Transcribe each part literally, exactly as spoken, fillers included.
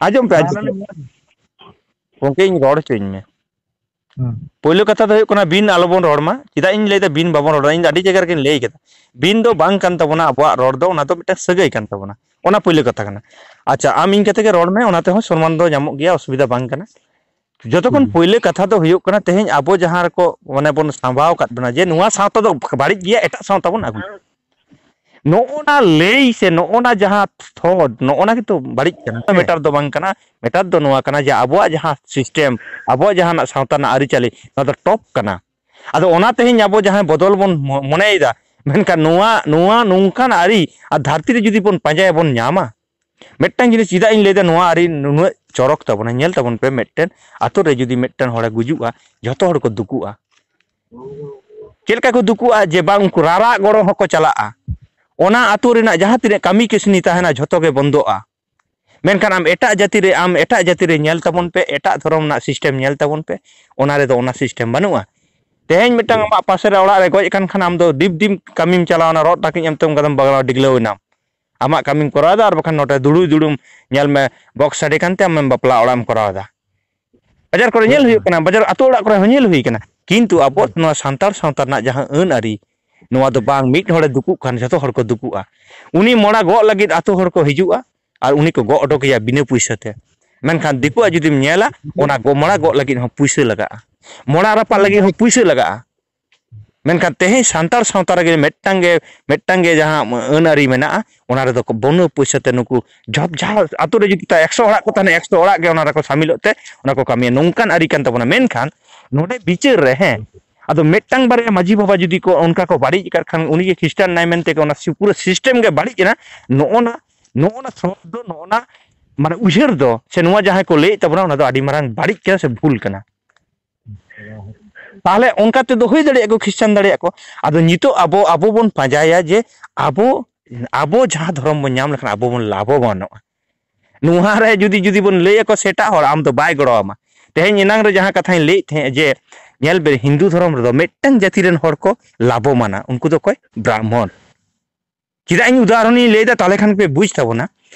ᱟᱸᱡᱚᱢ ᱯᱮ, ᱟᱸᱡᱚᱢ ᱯᱮ᱾ ᱜᱚᱢᱠᱮ, ᱤᱧ ᱨᱚᱲ ᱦᱚᱪᱚᱧ ᱢᱮ᱾ ᱯᱳᱭᱞᱳ ᱠᱟᱛᱷᱟ ᱫᱚ ᱦᱩᱭᱩᱜ ᱠᱟᱱᱟ, ᱵᱤᱱ ᱟᱞᱚᱵᱚᱱ ᱨᱚᱲ ᱢᱟ᱾ ᱪᱮᱫᱟᱜ ᱤᱧ ᱞᱟᱹᱭᱫᱟ ᱵᱤᱱ ᱵᱟᱵᱚᱱ ᱨᱚᱲᱟ? ᱤᱧ ᱫᱚ ᱟᱹᱰᱤ ᱡᱟᱭᱜᱟ ᱨᱮᱜᱮᱧ ᱞᱟᱹᱭ ᱠᱟᱫᱟ, ᱵᱤᱱ ᱫᱚ ᱵᱟᱝ ᱠᱟᱱ ᱛᱟᱵᱚᱱᱟ ᱟᱵᱚᱣᱟᱜ ᱨᱚᱲ ᱫᱚ, ᱚᱱᱟ ᱫᱚ ᱢᱤᱫᱴᱟᱝ ᱥᱟᱹᱜᱟᱹᱭ ᱠᱟᱱ ᱛᱟᱵᱚᱱᱟ᱾ ᱚᱱᱟ ᱯᱳᱭᱞᱳ ᱠᱟᱛᱷᱟ ᱠᱟᱱᱟ᱾ ᱟᱪᱪᱷᱟ, ᱟᱢ ᱤᱧ ᱠᱟᱛᱮ ᱜᱮ ᱨᱚᱲ ᱢᱮ, ᱚᱱᱟ ᱛᱮᱦᱚᱸ ᱥᱚᱱᱢᱟᱱ ᱫᱚ ᱧᱟᱢᱚᱜ ᱜᱮᱭᱟ, ᱚᱥᱩᱵᱤᱫᱷᱟ ᱵᱟᱝ ᱠᱟᱱᱟ᱾ ᱡᱚᱛᱚ ᱠᱷᱚᱱ ᱯᱳᱭᱞᱳ ᱠᱟᱛᱷᱟ ᱫᱚ ᱦᱩᱭᱩᱜ ᱠᱟᱱᱟ, ᱛᱮᱦᱮᱧ ᱟᱵᱚ ᱡᱟᱦᱟᱸ ᱨᱮᱠᱚ ᱢᱟᱱᱮ ᱵᱚᱱ ᱥᱟᱢᱵᱟᱣ ᱟᱠᱟᱫ ᱵᱚᱱᱟ ᱡᱮ ᱱᱚᱣᱟ ᱥᱟᱶᱛᱟ ᱫᱚ ᱵᱟᱹᱲᱤᱡ ᱜᱮᱭᱟ, ᱮᱴᱟᱜ ᱥᱟᱶᱛᱟ ᱵᱚᱱ ᱟᱹᱜᱩᱭᱟ, ᱱᱚᱜᱼᱚ ᱱᱟ ᱞᱟᱹᱭ ᱥᱮ ᱱᱚᱜᱼᱚ ᱱᱟ ᱡᱟᱦᱟᱸ ᱛᱷᱚᱴ, ᱱᱚᱜᱼᱚ ᱱᱟ ᱜᱮᱛᱚ ᱵᱟᱹᱲᱤᱡ ᱠᱟᱱᱟ᱾ ᱢᱮᱴᱟᱨ ᱫᱚ ᱵᱟᱝ ᱠᱟᱱᱟ᱾ ᱢᱮᱴᱟᱨ ᱫᱚ ᱱᱚᱣᱟ ᱠᱟᱱᱟ ᱡᱮ ᱟᱵᱚᱣᱟᱜ ᱡᱟᱦᱟᱸ ᱥᱤᱥᱴᱮᱢ, ᱟᱵᱚᱣᱟᱜ ᱡᱟᱦᱟᱱᱟᱜ ᱥᱟᱶᱛᱟ ᱨᱮᱱᱟᱜ ᱟᱹᱨᱤᱪᱟᱹᱞᱤ, ᱱᱚᱣᱟ ᱫᱚ ᱴᱚᱯ ᱠᱟᱱᱟ᱾ ᱟᱫᱚ ᱚᱱᱟ ᱛᱮᱦᱮᱧ ᱟᱵᱚ ᱡᱟᱦᱟᱸᱭ ᱵᱚᱫᱚᱞ ᱵᱚᱱ ᱢᱚ- ᱢᱚᱱᱮᱭᱮᱫᱟ, ᱢᱮᱱᱠᱷᱟᱱ ᱱᱚᱣᱟ ᱱᱚᱣᱟ ᱱᱚᱝᱠᱟᱱ ᱟᱹᱨᱤ ᱟᱨ ᱫᱷᱟᱹᱨᱛᱤ ᱨᱮ ᱡᱩᱫᱤ ᱵᱚᱱ ᱯᱟᱸᱡᱟᱭᱟ, ᱵᱚᱱ ᱧᱟᱢᱟ᱾ ᱢᱤᱫᱴᱟᱝ ᱡᱤᱱᱤᱥ ᱪᱮᱫᱟᱜ ᱤᱧ ᱞᱟᱹᱭᱫᱟ, ᱱᱚᱣᱟ ᱟᱹᱨᱤ ᱱᱩᱱᱟᱹᱜ ᱪᱚᱨᱚᱠ ᱛᱟᱵᱚᱱᱟ, ᱧᱮᱞ ᱛᱟᱵᱚᱱ ᱯᱮ, ᱢᱤᱫᱴᱮᱱ ᱟᱛᱳ ᱨᱮ ᱡᱩᱫᱤ ᱢᱤᱫᱴᱮᱱ ᱦᱚᱲᱮ ᱜᱩᱡᱩᱜᱼᱟ, ᱡᱷᱚᱛᱚ ᱦᱚᱲ ᱠᱚ ᱫᱩᱠᱩᱜᱼᱟ᱾ ᱪᱮᱫ ᱞᱮᱠᱟ ᱠᱚ ᱫᱩᱠᱩᱜᱼᱟ? ᱡᱮ ᱵᱟᱝ, ᱩᱱᱠᱩ ᱨᱟᱨᱟᱜ ᱜᱚᱲᱚ ᱦᱚᱸᱠᱚ ᱪᱟᱞᱟᱜᱼᱟ᱾ ᱚᱱᱟ ᱟᱛᱳ ᱨᱮᱱᱟᱜ ᱡᱟᱦᱟᱸ ᱛᱤᱱᱟᱹᱜ ᱠᱟᱹᱢᱤ ᱠᱟᱹᱥᱱᱤ ᱛᱟᱦᱮᱱᱟ, ᱡᱷᱚᱛᱚ ᱜᱮ ᱵᱚᱱᱫᱚᱜᱼᱟ᱾ ᱢᱮᱱᱠᱷᱟᱱ ᱟᱢ ᱮᱴᱟᱜ ᱡᱟᱹᱛᱤ ᱨᱮ, ᱟᱢ ᱮᱴᱟᱜ ᱡᱟᱹᱛᱤ ᱨᱮ ᱧᱮᱞ ᱛᱟᱵᱚᱱ ᱯᱮ, ᱮᱴᱟᱜ ᱫᱷᱚᱨᱚᱢ ᱨᱮᱱᱟᱜ ᱥᱤᱥᱴᱮᱢ ᱧᱮᱞ ᱛᱟᱵᱚᱱ ᱯᱮ, ᱚᱱᱟ ᱨᱮᱫᱚ ᱚᱱᱟ ᱥᱤᱥᱴᱮᱢ ᱵᱟᱹᱱᱩᱜᱼᱟ᱾ ᱛᱮᱦᱮᱧ ᱢᱤᱫᱴᱟᱝ ᱟᱢᱟᱜ ᱯᱟᱥᱮ ᱨᱮ ᱚᱲᱟᱜ ᱨᱮ ᱜᱚᱡ ᱟᱠᱟᱱ ᱠᱷᱟᱱ, ᱟᱢ ᱫᱚ ᱰᱤᱯ ᱰᱤᱯ ᱠᱟᱹᱢᱤᱢ ᱪᱟᱞᱟᱣᱱᱟ, ᱨᱚᱜ ᱴᱟᱹᱠᱤᱡ ᱮᱢ ᱛᱮᱢ ᱠᱟᱫᱟᱢ, ᱵᱟᱜᱟᱣ ᱰᱤᱜᱽᱞᱟᱹᱣ ᱮᱱᱟᱢ᱾ ᱟᱢᱟᱜ ᱠᱟᱹᱢᱤᱢ ᱠᱚᱨᱟᱣ ᱮᱫᱟ, ᱟᱨ ᱵᱟᱠᱷᱟᱱ ᱱᱚᱰᱮ ᱫᱩᱲᱩᱵ ᱫᱩᱲᱩᱵ ᱧᱮᱞ ᱢᱮ, ᱵᱚᱠᱥ ᱥᱟᱰᱮ ᱠᱟᱱᱛᱮ ᱟᱢᱮᱢ ᱵᱟᱯᱞᱟ ᱚᱲᱟᱜ ᱮᱢ ᱠᱚᱨᱟᱣ ᱮᱫᱟ᱾ ᱵᱟᱡᱟᱨ ᱠᱚᱨᱮ ᱧᱮᱞ ᱦᱩᱭᱩᱜ ᱠᱟᱱᱟ, ᱵᱟᱡᱟᱨ ᱟᱛᱳ ᱚᱲᱟᱜ ᱠᱚᱨᱮ ᱦᱚᱸ ᱧᱮᱞ ᱦᱩᱭ ᱠᱟᱱᱟ᱾ ᱠᱤᱱᱛᱩ ᱟᱵᱚ ᱱᱚᱣᱟ ᱥᱟᱱᱛᱟᱲ ᱥᱟᱶᱛᱟ ᱨᱮᱱᱟᱜ ᱡᱟᱦᱟᱸ ᱟᱹᱱ ᱟᱹᱨᱤ, ᱱᱚᱣᱟ ᱫᱚ ᱵᱟᱝ, ᱢᱤᱫ ᱦᱚᱲᱮ ᱫᱩᱠᱩᱜ ᱠᱷᱟᱱ ᱡᱷᱚᱛᱚ ᱦᱚᱲ ᱠᱚ ᱫᱩᱠᱩᱜᱼᱟ᱾ ᱩᱱᱤ ᱢᱚᱲᱟ ᱜᱚᱜ ᱞᱟᱹᱜᱤᱫ ᱟᱛᱳ ᱦᱚᱲ ᱠᱚ ᱦᱤᱡᱩᱜᱼᱟ ᱟᱨ ᱩᱱᱤ ᱠᱚ ᱜᱚᱜ ᱚᱰᱚᱠᱮᱭᱟ ᱵᱤᱱᱟᱹ ᱯᱩᱭᱥᱟᱹ ᱛᱮ᱾ ᱢᱮᱱᱠᱷᱟᱱ ᱫᱤᱠᱩᱣᱟᱜ ᱡᱩᱫᱤᱢ ᱧᱮᱞᱟ, ᱚᱱᱟ ᱜᱚ-, ᱢᱚᱲᱟ ᱜᱚᱜ ᱞᱟᱹᱜᱤᱫ ᱦᱚᱸ ᱯᱩᱭᱥᱟᱹ ᱞᱟᱜᱟᱜᱼᱟ, ᱢᱚᱲᱟ ᱨᱟᱯᱟᱜ ᱞᱟᱹᱜᱤᱫ ᱦᱚᱸ ᱯᱩᱭᱥᱟᱹ ᱞᱟᱜᱟᱜᱼᱟ᱾ ᱢᱮᱱᱠᱷᱟᱱ ᱛᱮᱦᱮᱧ ᱥᱟᱱᱛᱟᱲ ᱥᱟᱶᱛᱟ ᱨᱮᱜᱮ ᱢᱤᱫᱴᱟᱝ ᱜᱮ, ᱢᱤᱫᱴᱟᱝ ᱜᱮ ᱡᱟᱦᱟᱸ ᱟᱹᱱ ᱟᱹᱨᱤ ᱢᱮᱱᱟᱜᱼᱟ, ᱚᱱᱟ ᱨᱮᱫᱚ ᱠᱚ ᱵᱤᱱᱟᱹ ᱯᱩᱭᱥᱟᱹ ᱛᱮ ᱱᱩᱠᱩ ᱡᱚᱵ-, ᱡᱟᱦᱟᱸ ᱟᱛᱳ ᱨᱮ ᱡᱩᱫᱤ ᱛᱟᱭ ᱮᱠᱥᱚ ᱚᱲᱟᱜ ᱠᱚ ᱛᱟᱦᱮᱱᱟ, ᱮᱠᱥᱚ ᱚᱲᱟᱜ ᱜᱮ ᱚᱱᱟ ᱨᱮᱠᱚ ᱥᱟᱢᱤᱞᱚᱜ ᱛᱮ ᱚᱱᱟ ᱠᱚ ᱠᱟᱹᱢᱤᱭᱟ᱾ ᱱᱚᱝᱠᱟᱱ ᱟᱹᱨᱤ ᱠᱟᱱ ᱛᱟᱵᱚᱱᱟ᱾ ᱢᱮᱱᱠᱷᱟᱱ ᱱᱚᱰᱮ ᱵᱤᱪᱟᱹᱨ ᱨᱮ, ᱦᱮᱸ, ᱟᱫᱚ ᱢᱤᱫᱴᱟᱝ ᱵᱟᱨᱭᱟ ᱢᱟᱹᱡᱷᱤ ᱵᱟᱵᱟ ᱡᱩᱫᱤ ᱠᱚ ᱚᱱᱠᱟ ᱠᱚ ᱵᱟᱹᱲᱤᱡ ᱟᱠᱟᱫ ᱠᱷᱟᱱ, ᱩᱱᱤ ᱜᱮ ᱠᱷᱨᱤᱥᱴᱟᱱ ᱱᱟᱭ ᱢᱮᱱᱛᱮ ᱜᱮ ᱚᱱᱟ ᱥᱤ-, ᱯᱩᱨᱟᱹ ᱥᱤᱥᱴᱮᱢ ᱜᱮ ᱵᱟᱹᱲᱤᱡ ᱮᱱᱟ᱾ ᱱᱚᱜᱼᱚ ᱱᱟ, ᱱᱚᱜᱼᱚ ᱱᱟ ᱥᱚᱵᱫᱚ, ᱱᱚᱜᱼᱚ ᱱᱟ ᱢᱟᱱᱮ ᱩᱭᱦᱟᱹᱨ ᱫᱚ, ᱥᱮ ᱱᱚᱣᱟ ᱡᱟᱦᱟᱸᱭ ᱠᱚ ᱞᱟᱹᱭᱮᱫ ᱛᱟᱵᱚᱱᱟ, ᱚᱱᱟ ᱫᱚ ᱟᱹᱰᱤ ᱢᱟᱨᱟᱝ ᱵᱟᱹᱲᱤᱡ ᱠᱟᱱᱟ ᱥᱮ ᱵᱷᱩᱞ ᱠᱟᱱᱟ᱾ ᱛᱟᱦᱚᱞᱮ ᱚᱱᱠᱟ ᱛᱮᱫᱚ ᱦᱩᱭ ᱫᱟᱲᱮᱭᱟᱜᱼᱟ ᱠᱚ, ᱠᱷᱨᱤᱥᱴᱟᱱ ᱫᱟᱲᱮᱭᱟᱜᱼᱟ ᱠᱚ᱾ ᱟᱫᱚ ᱱᱤᱛᱚᱜ ᱟᱵᱚ, ᱟᱵᱚ ᱵᱚᱱ ᱯᱟᱸᱡᱟᱭᱟ ᱡᱮ ᱟᱵᱚ, ᱟᱵᱚ ᱡᱟᱦᱟᱸ ᱫᱷᱚᱨᱚᱢ ᱵᱚᱱ ᱧᱟᱢ ᱞᱮᱠᱷᱟᱱ ᱟᱵᱚ ᱵᱚᱱ ᱞᱟᱵᱷᱚᱵᱟᱱᱚᱜᱼᱟ᱾ ᱱᱚᱣᱟ ᱨᱮ ᱡᱩᱫᱤ, ᱡᱩᱫᱤ ᱵᱚᱱ ᱞᱟᱹᱭ ᱟᱠᱚ ᱥᱮ ᱮᱴᱟᱜ ᱦᱚᱲ, ᱟᱢ ᱫᱚ ᱵᱟᱭ ᱜᱚᱲᱚ ᱟᱢᱟ᱾ ᱛᱮᱦᱮᱧ ᱮᱱᱟᱝ ᱨᱮ ᱡᱟᱦᱟᱸ ᱠᱟᱛᱷᱟᱧ ᱞᱟᱹᱭᱮᱫ ᱛᱟᱦᱮᱸᱫ ᱡᱮ, ᱧᱮᱞ ᱵᱮᱱ, ᱦᱤᱱᱫᱩ ᱫᱷᱚᱨᱚᱢ ᱨᱮᱫᱚ ᱢᱤᱫᱴᱟᱝ ᱡᱟᱹᱛᱤ ᱨᱮᱱ ᱦᱚᱲ ᱠᱚ ᱞᱟᱵᱷᱚᱢᱟᱱᱟ, ᱩᱱᱠᱩ ᱫᱚ ᱚᱠᱚᱭ? ᱵᱨᱟᱦᱢᱚᱱ᱾ ᱪᱮᱫᱟᱜ ᱤᱧ ᱩᱫᱟᱦᱚᱨᱚᱱᱤᱧ ᱞᱟᱹᱭᱫᱟ, ᱛᱟᱦᱚᱞᱮ ᱠᱷᱟᱱ ᱯᱮ ᱵᱩᱡᱽ ᱛᱟᱵᱚᱱᱟ᱾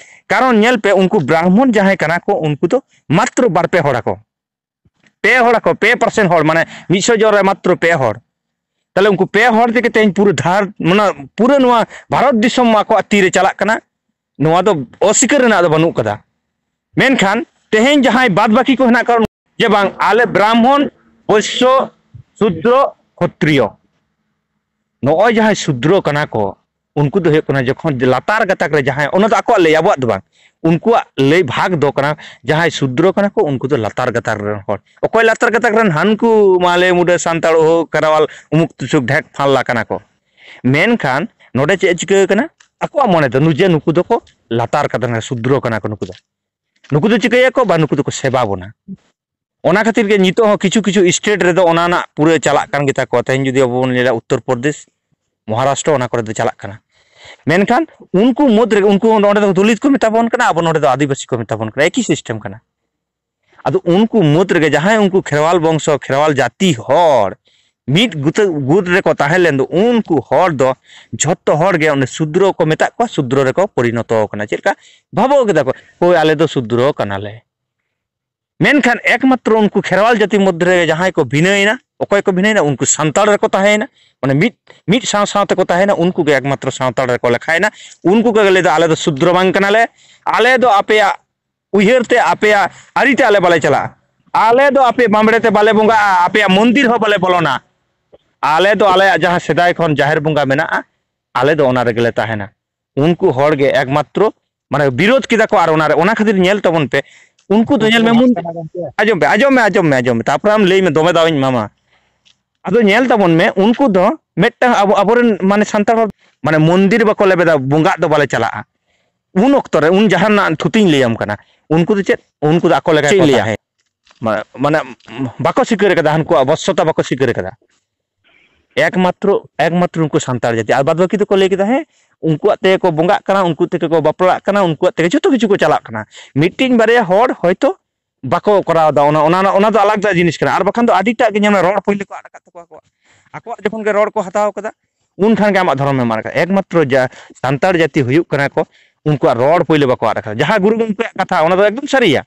ᱠᱟᱨᱚᱱ ᱧᱮᱞ ᱯᱮ, ᱩᱱᱠᱩ ᱵᱨᱟᱦᱢᱚᱱ ᱡᱟᱦᱟᱸᱭ ᱠᱟᱱᱟ ᱠᱚ, ᱩᱱᱠᱩ ᱫᱚ ᱢᱟᱛᱨᱚ ᱵᱟᱨ ᱯᱮ ᱦᱚᱲ ᱟᱠᱚ᱾ ᱯᱮ ᱦᱚᱲ ᱟᱠᱚ, ᱯᱮ ᱯᱟᱨᱥᱮᱱᱴ ᱦᱚᱲ, ᱢᱟᱱᱮ ᱢᱤᱫ ᱥᱚ ᱡᱚᱱ ᱨᱮ ᱢᱟᱛᱨᱚ ᱯᱮ ᱦᱚᱲ᱾ ᱛᱟᱦᱞᱮ ᱩᱱᱠᱩ ᱯᱮ ᱦᱚᱲ ᱛᱮᱜᱮ ᱛᱮᱦᱮᱧ ᱯᱩᱨᱟᱹ ᱫᱷᱟᱨ, ᱢᱟᱱᱮ ᱯᱩᱨᱟᱹ ᱱᱚᱣᱟ ᱵᱷᱟᱨᱚᱛ ᱫᱤᱥᱚᱢ ᱟᱠᱚᱣᱟᱜ ᱛᱤᱨᱮ ᱪᱟᱞᱟᱜ ᱠᱟᱱᱟ᱾ ᱱᱚᱣᱟ ᱫᱚ ᱚᱥᱤᱠᱟᱹᱨ ᱨᱮᱱᱟᱜ ᱫᱚ ᱵᱟᱹᱱᱩᱜ ᱠᱟᱫᱟ᱾ ᱢᱮᱱᱠᱷᱟᱱ ᱛᱮᱦᱮᱧ ᱡᱟᱦᱟᱸᱭ ᱵᱟᱫ ᱵᱟᱹᱠᱤ ᱠᱚ ᱦᱮᱱᱟᱜ ᱠᱚᱣᱟ, ᱡᱮ ᱵᱟᱝ, ᱟᱞᱮ ᱵᱨᱟᱦᱢᱚᱱ, ᱵᱳᱭᱥᱭᱚ, ᱥᱩᱫᱨᱚ, ᱠᱷᱚᱛᱨᱤᱭᱚ, ᱱᱚᱜᱼᱚᱭ ᱡᱟᱦᱟᱸᱭ ᱥᱩᱫᱨᱚ ᱠᱟᱱᱟ ᱠᱚ, ᱩᱱᱠᱩ ᱫᱚ ᱦᱩᱭᱩᱜ ᱠᱟᱱᱟ ᱡᱚᱠᱷᱚᱱ ᱞᱟᱛᱟᱨ ᱜᱟᱛᱟᱠ ᱨᱮ ᱡᱟᱦᱟᱸᱭ, ᱚᱱᱟ ᱫᱚ ᱟᱠᱚᱣᱟᱜ ᱞᱟᱹᱭ, ᱟᱵᱚᱣᱟᱜ ᱫᱚ ᱵᱟᱝ, ᱩᱱᱠᱩᱣᱟᱜ ᱞᱟᱹᱭ ᱵᱷᱟᱜᱽ ᱫᱚ ᱠᱟᱱᱟ, ᱡᱟᱦᱟᱸᱭ ᱥᱩᱫᱨᱚ ᱠᱟᱱᱟ ᱠᱚ, ᱩᱱᱠᱩ ᱫᱚ ᱞᱟᱛᱟᱨ ᱜᱟᱛᱟᱠ ᱨᱮᱱ ᱦᱚᱲ᱾ ᱚᱠᱚᱭ ᱞᱟᱛᱟᱨ ᱜᱟᱛᱟᱠ ᱨᱮᱱ? ᱦᱟᱱᱠᱩ ᱢᱟᱞᱮ ᱢᱩᱰᱟᱹ ᱥᱟᱱᱛᱟᱲ ᱦᱳ ᱠᱷᱮᱨᱣᱟᱞ ᱩᱢᱩᱠ ᱛᱩᱥᱩᱠ ᱰᱷᱮᱠ ᱯᱷᱟᱞᱞᱟ ᱠᱟᱱᱟ ᱠᱚ᱾ ᱢᱮᱱᱠᱷᱟᱱ ᱱᱚᱰᱮ ᱪᱮᱫ ᱪᱤᱠᱟᱹ ᱠᱟᱱᱟ? ᱟᱠᱚᱣᱟᱜ ᱢᱚᱱᱮ ᱫᱚ ᱱᱩᱡᱮ ᱱᱩᱠᱩ ᱫᱚᱠᱚ ᱞᱟᱛᱟᱨ ᱠᱟᱱᱟ, ᱥᱩᱫᱨᱚ ᱠᱟᱱᱟ ᱠᱚ ᱱᱩᱠᱩ ᱫᱚ᱾ ᱱᱩᱠᱩ ᱫᱚ ᱪᱤᱠᱟᱹᱭᱟᱠᱚ? ᱵᱟ, ᱱᱩᱠᱩ ᱫᱚᱠᱚ ᱥᱮᱵᱟ ᱵᱚᱱᱟ᱾ ᱚᱱᱟ ᱠᱷᱟᱹᱛᱤᱨ ᱜᱮ ᱱᱤᱛᱚᱜ ᱦᱚᱸ ᱠᱤᱪᱷᱩ ᱠᱤᱪᱷᱩ ᱥᱴᱮᱴ ᱨᱮᱫᱚ ᱚᱱᱟ ᱨᱮᱱᱟᱜ ᱯᱩᱨᱟᱹ ᱪᱟᱞᱟᱜ ᱠᱟᱱ ᱜᱮᱛᱟ ᱠᱚᱣᱟ᱾ ᱛᱮᱦᱮᱧ ᱡᱩᱫᱤ ᱟᱵᱚ ᱵᱚᱱ ᱧᱮᱞᱟ, ᱩᱛᱛᱚᱨ ᱯᱨᱚᱫᱮᱥ, ᱢᱚᱦᱟᱨᱟᱥᱴᱨᱚ, ᱚᱱᱟ ᱠᱚᱨᱮ ᱫᱚ ᱪᱟᱞᱟᱜ ᱠᱟᱱᱟ᱾ ᱢᱮᱱᱠᱷᱟᱱ ᱩᱱᱠᱩ ᱢᱩᱫᱽ ᱨᱮ, ᱩᱱᱠᱩ ᱱᱚᱸᱰᱮ ᱫᱚ ᱫᱚᱞᱤᱛ ᱠᱚ ᱢᱮᱛᱟ ᱵᱚᱱ ᱠᱟᱱᱟ, ᱟᱵᱚ ᱱᱚᱸᱰᱮ ᱫᱚ ᱟᱹᱫᱤᱵᱟᱹᱥᱤ ᱠᱚ ᱢᱮᱛᱟ ᱵᱚᱱ ᱠᱟᱱᱟ, ᱮᱠᱤ ᱥᱤᱥᱴᱮᱢ ᱠᱟᱱᱟ᱾ ᱟᱫᱚ ᱩᱱᱠᱩ ᱢᱩᱫᱽ ᱨᱮᱜᱮ ᱡᱟᱦᱟᱸᱭ ᱩᱱᱠᱩ ᱠᱷᱮᱨᱣᱟᱞ ᱵᱚᱝᱥᱚ, ᱠᱷᱮᱨᱣᱟᱞ ᱡᱟᱹᱛᱤ ᱦᱚᱲ ᱢᱤᱫ ᱜᱩᱛᱟᱹ, ᱜᱩᱴ ᱨᱮᱠᱚ ᱛᱟᱦᱮᱸ ᱞᱮᱱ ᱫᱚ, ᱩᱱᱠᱩ ᱦᱚᱲ ᱫᱚ ᱡᱷᱚᱛᱚ ᱦᱚᱲ ᱜᱮ ᱚᱸᱰᱮ ᱥᱩᱫᱨᱚ ᱠᱚ ᱢᱮᱛᱟᱜ ᱠᱚᱣᱟ, ᱥᱩᱫᱨᱚ ᱨᱮᱠᱚ ᱯᱚᱨᱤᱱᱚᱛᱚ ᱠᱟᱱᱟ᱾ ᱪᱮᱫ ᱞᱮᱠᱟ? ᱵᱷᱟᱵᱚ ᱠᱮᱫᱟ ᱠᱚ, "ᱦᱳᱭ, ᱟᱞᱮ ᱫᱚ ᱥᱩᱫᱨᱚ ᱠᱟᱱᱟᱞᱮ᱾" ᱢᱮᱱᱠᱷᱟᱱ ᱮᱠᱢᱟᱛᱨᱚ ᱩᱱᱠᱩ ᱠᱷᱮᱨᱣᱟᱞ ᱡᱟᱹᱛᱤ ᱢᱚᱫᱽᱫᱷᱮ ᱨᱮ ᱡᱟᱦᱟᱸᱭ ᱠᱚ ᱵᱷᱤᱱᱟᱹᱭᱮᱱᱟ, ᱚᱠᱚᱭ ᱠᱚ ᱵᱷᱤᱱᱟᱹᱭᱮᱱᱟ? ᱩᱱᱠᱩ ᱥᱟᱱᱛᱟᱲ ᱨᱮᱠᱚ ᱛᱟᱦᱮᱸᱭᱮᱱᱟ᱾ ᱢᱟᱱᱮ ᱢᱤᱫ, ᱢᱤᱫ ᱥᱟᱶ ᱥᱟᱶ ᱛᱮᱠᱚ ᱛᱟᱦᱮᱸᱭᱮᱱᱟ, ᱩᱱᱠᱩ ᱜᱮ ᱮᱠᱢᱟᱛᱨᱚ ᱥᱟᱱᱛᱟᱲ ᱨᱮᱠᱚ ᱞᱮᱠᱷᱟᱭᱮᱱᱟ᱾ ᱩᱱᱠᱩ ᱠᱚᱜᱮ ᱞᱟᱹᱭ ᱫᱚ, "ᱟᱞᱮ ᱫᱚ ᱥᱩᱫᱨᱚ ᱵᱟᱝ ᱠᱟᱱᱟᱞᱮ, ᱟᱞᱮ ᱫᱚ ᱟᱯᱮᱭᱟᱜ ᱩᱭᱦᱟᱹᱨ ᱛᱮ, ᱟᱯᱮᱭᱟᱜ ᱟᱹᱨᱤ ᱛᱮ ᱟᱞᱮ ᱵᱟᱞᱮ ᱪᱟᱞᱟᱜᱼᱟ, ᱟᱞᱮ ᱫᱚ ᱟᱯᱮ ᱵᱟᱢᱵᱲᱮ ᱛᱮ ᱵᱟᱞᱮ ᱵᱚᱸᱜᱟᱜᱼᱟ, ᱟᱯᱮᱭᱟᱜ ᱢᱚᱱᱫᱤᱨ ᱦᱚᱸ ᱵᱟᱞᱮ ᱵᱚᱞᱚᱱᱟ, ᱟᱞᱮ ᱫᱚ ᱟᱞᱮᱭᱟᱜ ᱡᱟᱦᱟᱸ ᱥᱮᱫᱟᱭ ᱠᱷᱚᱱ ᱡᱟᱦᱮᱨ ᱵᱚᱸᱜᱟ ᱢᱮᱱᱟᱜᱼᱟ, ᱟᱞᱮ ᱫᱚ ᱚᱱᱟ ᱨᱮᱜᱮ ᱞᱮ ᱛᱟᱦᱮᱱᱟ᱾" ᱩᱱᱠᱩ ᱦᱚᱲ ᱜᱮ ᱮᱠᱢᱟᱛᱨᱚ ᱢᱟᱱᱮ ᱵᱤᱨᱳᱫᱷ ᱠᱮᱫᱟ ᱠᱚ᱾ ᱟᱨ ᱚᱱᱟ ᱨᱮ, ᱚᱱᱟ ᱠᱷᱟᱹᱛᱤᱨ ᱧᱮᱞ ᱛᱟᱵᱚᱱ ᱯᱮ, ᱩᱱᱠᱩ ᱫᱚ ᱧᱮᱞ ᱢᱮ, ᱢᱩᱱ-, ᱟᱸᱡᱚᱢ ᱯᱮ, ᱟᱸᱡᱚᱢ ᱢᱮ, ᱟᱸᱡᱚᱢ ᱢᱮ, ᱟᱸᱡᱚᱢ ᱢᱮ, ᱛᱟᱨᱯᱚᱨᱮ ᱟᱢ ᱞᱟᱹᱭ ᱢᱮ, ᱫᱚᱢᱮ ᱫᱟᱣ ᱤᱧ ᱮᱢᱟᱢᱟ᱾ ᱟᱫᱚ ᱧᱮᱞ ᱛᱟᱵᱚᱱ ᱢᱮ, ᱩᱱᱠᱩ ᱫᱚ ᱢᱤᱫᱴᱟᱝ ᱟᱵᱚ, ᱟᱵᱚᱨᱮᱱ ᱢᱟᱱᱮ ᱥᱟᱱᱛᱟᱲ ᱦᱚᱲ ᱢᱟᱱᱮ ᱢᱚᱱᱫᱤᱨ ᱵᱟᱠᱚ ᱞᱮᱵᱮᱫᱟ, ᱵᱚᱸᱜᱟᱜ ᱫᱚ ᱵᱟᱞᱮ ᱪᱟᱞᱟᱜᱼᱟ᱾ ᱩᱱ ᱚᱠᱛᱚ ᱨᱮ, ᱩᱱ ᱡᱟᱦᱟᱱᱟᱜ ᱛᱷᱩᱛᱤᱧ ᱞᱟᱹᱭᱟᱢ ᱠᱟᱱᱟ, ᱩᱱᱠᱩ ᱫᱚ ᱪᱮᱫ? ᱩᱱᱠᱩ ᱫᱚ ᱟᱠᱚ ᱞᱮᱠᱟ ᱪᱮᱫ ᱠᱚ ᱤᱧ ᱞᱟᱹᱭᱟ? ᱛᱟᱦᱮᱸ᱾ ᱢᱟ-, ᱢᱟᱱᱮ ᱵᱟᱠᱚ ᱥᱤᱠᱟᱹᱨ ᱠᱟᱫᱟ, ᱦᱟᱱᱠᱩᱣᱟᱜ ᱵᱚᱥᱥᱚᱛᱟ ᱵᱟᱠᱚ ᱥᱤᱠᱟᱹᱨ ᱠᱟᱫᱟ᱾ ᱮᱠᱢᱟᱛᱨᱚ, ᱮᱠᱢᱟᱛᱨᱚ ᱩᱱᱠᱩ ᱥᱟᱱᱛᱟᱲ ᱡᱟᱹᱛᱤ᱾ ᱟᱨ ᱵᱟᱫ ᱵᱟᱹᱠᱤ ᱫᱚᱠᱚ ᱞᱟᱹᱭ ᱠᱮᱫᱟ, ᱦᱮᱸ, ᱩᱱᱠᱩᱣᱟᱜ ᱛᱮᱜᱮ ᱠᱚ ᱵᱚᱸᱜᱟᱜ ᱠᱟᱱᱟ, ᱩᱱᱠᱩ ᱛᱮᱜᱮ ᱠᱚ ᱵᱟᱯᱞᱟᱜ ᱠᱟᱱᱟ, ᱩᱱᱠᱩᱣᱟᱜ ᱛᱮᱜᱮ ᱡᱷᱚᱛᱚ ᱠᱤᱪᱷᱩ ᱠᱚ ᱪᱟᱞᱟᱜ ᱠᱟᱱᱟ᱾ ᱢᱤᱫᱴᱤᱡ ᱵᱟᱨᱭᱟ ᱦᱚᱲ ᱦᱚᱭᱛᱳ ᱵᱟᱠᱚ ᱠᱚᱨᱟᱣ ᱮᱫᱟ, ᱚᱱᱟ, ᱚᱱᱟ, ᱚᱱᱟ ᱫᱚ ᱟᱞᱟᱫᱟ ᱡᱤᱱᱤᱥ ᱠᱟᱱᱟ᱾ ᱟᱨ ᱵᱟᱠᱷᱟᱱ ᱫᱚ ᱟᱹᱰᱤᱴᱟᱜ ᱜᱮ ᱧᱮᱞ ᱢᱮ, ᱨᱚᱲ ᱯᱳᱭᱞᱳ ᱠᱚ ᱟᱲᱟᱜ ᱠᱟᱜ ᱛᱟᱠᱚᱣᱟ ᱠᱚ᱾ ᱟᱠᱚᱣᱟᱜ ᱡᱚᱠᱷᱚᱱ ᱜᱮ ᱨᱚᱲ ᱠᱚ ᱦᱟᱛᱟᱣ ᱠᱟᱫᱟ, ᱩᱱ ᱠᱷᱟᱱ ᱜᱮ ᱟᱢᱟᱜ ᱫᱷᱚᱨᱚᱢ ᱮᱢ ᱟᱲᱟᱜᱟ᱾ ᱮᱠᱢᱟᱛᱨᱚ ᱡᱟ ᱥᱟᱱᱛᱟᱲ ᱡᱟᱹᱛᱤ ᱦᱩᱭᱩᱜ ᱠᱟᱱᱟ ᱠᱚ, ᱩᱱᱠᱩᱣᱟᱜ ᱨᱚᱲ ᱯᱳᱭᱞᱳ ᱵᱟᱠᱚ ᱟᱫ ᱟᱠᱟᱫᱟ᱾ ᱡᱟᱦᱟᱸ ᱜᱩᱨᱩ ᱜᱚᱢᱠᱮᱭᱟᱜ ᱠᱟᱛᱷᱟ, ᱚᱱᱟ ᱫᱚ ᱮᱠᱫᱚᱢ ᱥᱟᱹᱨᱤᱭᱟ᱾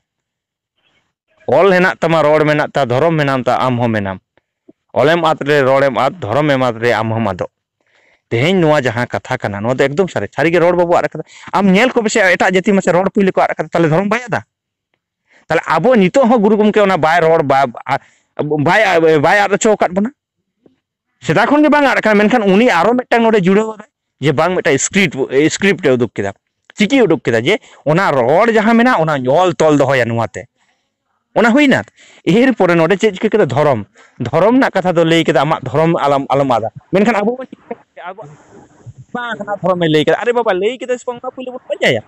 ᱚᱞ ᱦᱮᱱᱟᱜ ᱛᱟᱢᱟ, ᱨᱚᱲ ᱢᱮᱱᱟᱜ ᱛᱟᱢᱟ, ᱫᱷᱚᱨᱚᱢ ᱢᱮᱱᱟᱢ ᱛᱟ, ᱟᱢ ᱦᱚᱸ ᱢᱮᱱᱟᱢ᱾ ᱚᱞᱮᱢ ᱟᱫ ᱨᱮ ᱨᱚᱲᱮᱢ ᱟᱫ, ᱫᱷᱚᱨᱚᱢᱮᱢ ᱟᱫ ᱨᱮ ᱟᱢ ᱦᱚᱸᱢ ᱟᱫᱚᱜ᱾ ᱛᱮᱦᱮᱧ ᱱᱚᱣᱟ ᱡᱟᱦᱟᱸ ᱠᱟᱛᱷᱟ ᱠᱟᱱᱟ, ᱱᱚᱣᱟ ᱫᱚ ᱮᱠᱫᱚᱢ ᱥᱟᱹᱨᱤ, ᱥᱟᱹᱨᱤᱜᱮ ᱨᱚᱲ ᱵᱟᱵᱚ ᱟᱫ ᱟᱠᱟᱫᱟ᱾ ᱟᱢ ᱧᱮᱞ ᱠᱚ ᱯᱮᱥᱮ, ᱮᱴᱟᱜ ᱡᱟᱹᱛᱤ ᱢᱟᱥᱮ ᱨᱚᱲ ᱯᱳᱭᱞᱳ ᱠᱚ ᱟᱫ ᱟᱠᱟᱫᱟ, ᱛᱟᱦᱞᱮ ᱫᱷᱚᱨᱚᱢ ᱵᱟᱭ ᱟᱫᱟ? ᱛᱟᱦᱞᱮ ᱟᱵᱚ ᱱᱤᱛᱚᱜ ᱦᱚᱸ ᱜᱩᱨᱩ ᱜᱚᱢᱠᱮ ᱚᱱᱟ ᱵᱟᱭ ᱨᱚᱲ, ᱵᱟ-, ᱟ-, ᱵᱟᱭ, ᱵᱟᱭ ᱟᱫ ᱦᱚᱪᱚ ᱟᱠᱟᱫ ᱵᱚᱱᱟ᱾ ᱥᱮᱫᱟᱭ ᱠᱷᱚᱱ ᱜᱮ ᱵᱟᱝ ᱟᱫ ᱟᱠᱟᱱᱟ, ᱢᱮᱱᱠᱷᱟᱱ ᱩᱱᱤ ᱟᱨᱚ ᱢᱤᱫᱴᱟᱝ ᱱᱚᱰᱮ ᱡᱩᱲᱟᱹᱣ ᱟᱫᱟᱭ, ᱡᱮ ᱵᱟᱝ, ᱢᱤᱫᱴᱟᱝ ᱥᱠᱨᱤᱯᱴ, ᱥᱠᱨᱤᱯᱴ ᱮ ᱩᱫᱩᱜ ᱠᱮᱫᱟ, ᱪᱤᱠᱤ ᱩᱰᱩᱠ ᱠᱮᱫᱟ, ᱡᱮ ᱚᱱᱟ ᱨᱚᱲ ᱡᱟᱦᱟᱸ ᱢᱮᱱᱟᱜᱼᱟ, ᱚᱱᱟ ᱚᱞ ᱛᱚᱞ ᱫᱚᱦᱚᱭᱟ ᱱᱚᱣᱟᱛᱮ᱾ ᱚᱱᱟ ᱦᱩᱭᱱᱟ᱾ ᱮᱨᱯᱚᱨᱮ ᱱᱚᱰᱮ ᱪᱮᱫ ᱪᱤᱠᱟᱹ ᱠᱮᱫᱟ? ᱫᱷᱚᱨᱚᱢ, ᱫᱷᱚᱨᱚᱢ ᱨᱮᱱᱟᱜ ᱠᱟᱛᱷᱟ ᱫᱚ ᱞᱟᱹᱭ ᱠᱮᱫᱟ, ᱟᱢᱟᱜ ᱫᱷᱚᱨᱚᱢ ᱟᱞᱚᱢ, ᱟᱞᱚᱢ ᱟᱫᱟ᱾ ᱢᱮᱱᱠᱷᱟᱱ ᱟᱵᱚ ᱵᱚᱱ ᱪᱤᱠᱟᱹᱭᱟ? ᱟᱵᱚ ᱵᱟᱝ, ᱦᱟᱱᱟ ᱫᱷᱚᱨᱚᱢᱮ ᱞᱟᱹᱭ ᱠᱮᱫᱟ᱾ ᱟᱨᱮ ᱵᱟᱵᱟ, ᱞᱟᱹᱭ ᱠᱮᱫᱟᱭ ᱥᱮ ᱵᱟᱝ, ᱚᱱᱟ ᱯᱩᱭᱞᱩ ᱵᱚᱱ ᱯᱟᱸᱡᱟᱭᱟ᱾